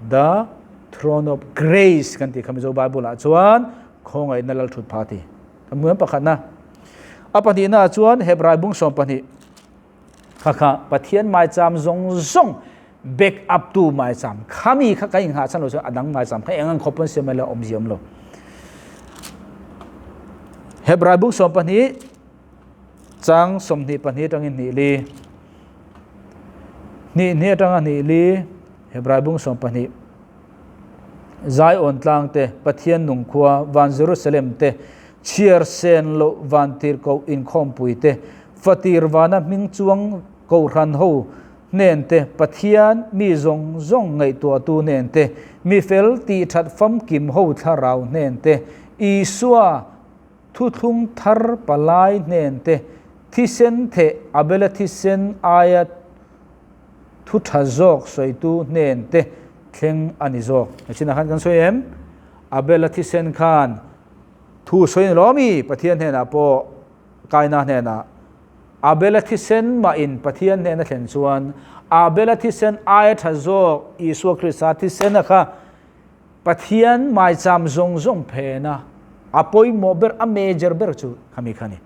the throne of grace kan tih kha Mizo Bible ah chuan khawngaihna lal thut phah a ti. Kan hmu em pakhatna. A pahnihna ah chuan Hebrai bung 12 kha kha Pathian maicham zawng zawng back up tu maicham khami kha kan inghah chan lo chuan a dang maicham kha eng ang khawp pawn siam mai la awmzia awm lo. Hebrai bung 12 chang 22 atangin hnih li hnih hnih atanga hnih li Hebrai bung 12 Zion tlang te, Pathian nung khua, van Jerusalem te, chhiar sen loh van tirhkoh inkhawmpui te, Fatir vana hming chuang Kohhran ho hnen te, Pathian mi zawng zawng ngaihtuahtu hnen te, mi fel tih that famkim ho thlarau hnen te, Isua thuthlung thar palai hnen te, thisen theh Abela thisen aia thu tha zawk sawitu hnen te thleng a ni zawk. Hechinah khan kan sawi em? Abela thisen khan thu sawi ni lo mi? Pathian hnenah pawh Kaina hnenah Abela thisen mahin Pathian hnen a thlen chuan Abela thisen aia tha zawk Isua Krista thisena kha Pathian maicham zawng zawng phena a pawimawh ber, a major ber chu khami kha a ni.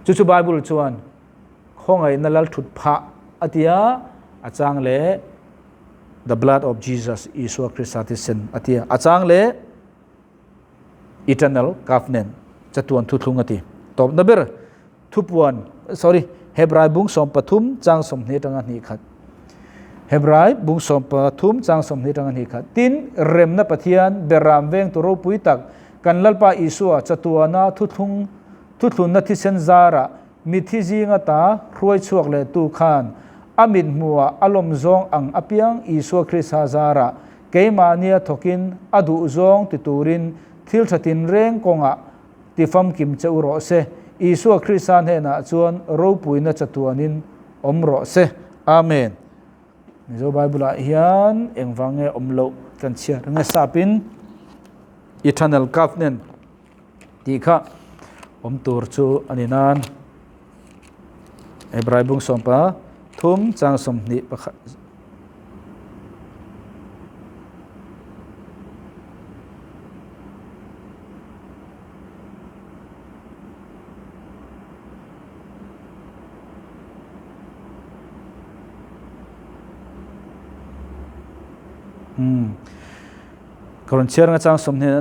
Chu chu Bible chuan khawngaihna lal thut phah a ti a, a chang leh the blood of Jesus, Isua Krista thisen a ti a, a chang leh Eternal Covenant, chatuan thuthlung a ti. Tawpna ber thupuan, sorry, Hebrai bung 13 chang 20 atanga hnih khat. Hebrai bung 13 chang 20 atanga hnih khat. Tin, remna Pathian, beram vengtu ropui tak, kan Lalpa Isua chatuana thuthlung thuthlunna thisen zarah mithi zinga ta hruai chhuak lehtu khan a mithmuhah a lawm zawng ang apiang Isua Krista zarah Keimahnia thawkin a duh zawng ti turin thil tha tinreng kawngah ti famkim che u rawh se. Isua Krista hnenah chuan ropuina chatuanin awm rawh se. Amen. Mizo Bible-ah hian engvang nge awm loh kan chhiar nge sapin Eternal Covenant tih kha awm tur chu a ni nan. Hebrai bung sawmpa thum chang 21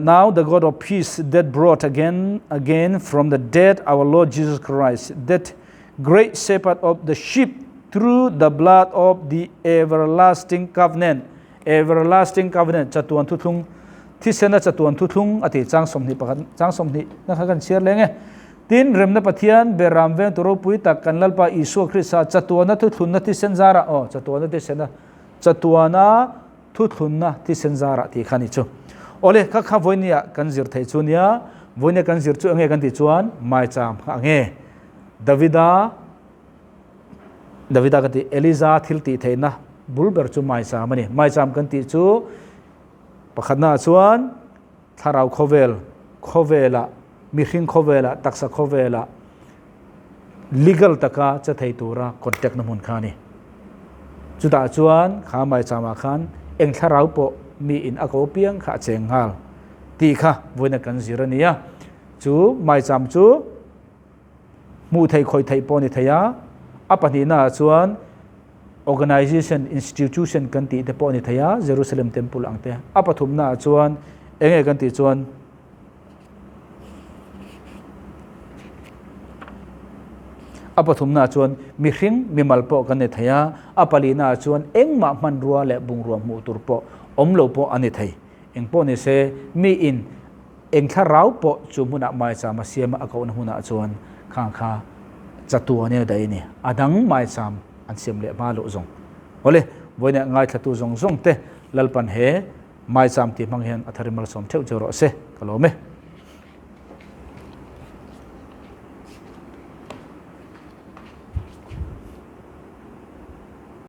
Now the God of peace that brought again again from the dead our Lord Jesus Christ, that great shepherd of the sheep through the blood of the everlasting covenant everlasting covenant chatuan thuthlung thisena chatuan thuthlung ati chang 21 chang 20 na kha kan chhiar leng e tin remna Pathian beram veng tu ropui tak kan Lalpa Isua Krista chatuana thuthlunna thisen zara aw chatuana thisena chatuana Thuthlunna thisen zarah tih kha ni chu. Awle, kha kha vawinia kan zir theih chu nia, vawinia kan zir chu enge kan tih chuan maicham kha ange. Davida, Davida kan tih Eliza thil tih theihna bul ber chu maicham a ni. Maicham kan tih chu pakhatnaah chuan thlarau khawvel, khawvelah, mihring khawvelah, taksa khawvelah legal taka che thei tura contact na hmun kha a ni. Chutah chuan kha maicham-ah khan eng thlarau pawh mi in a ko piang kha a cheng nghal tih kha vawiina kan zir a ni a. Chu maicham chu hmuh theih khawih theih pawh a ni thei a, a pahnihnaah chuan organization, institution kan tih te pawh a ni thei a, Jerusalem Temple ang te. A pathumnaah chuan eng nge kan tih chuan A pathumnaah chuan mihring mimal pawh kan ni thei a, a palinaah chuan engmah hmanrua leh bungrua hmuh tur pawh awm lo pawh a ni thei. Engpawh ni se, miin eng thlarau pawh chu hmunah maicham a siam a, a kohna hmunah chuan khang kha chatuan in a daih a ni. A dang maicham an siam leh hma loh zawng. Awle, vawiinah ngaithlatu zawng zawng te Lalpan he Maicham tih hmang hian a thar i malsawm theuh chu rawh se, ka lawm e.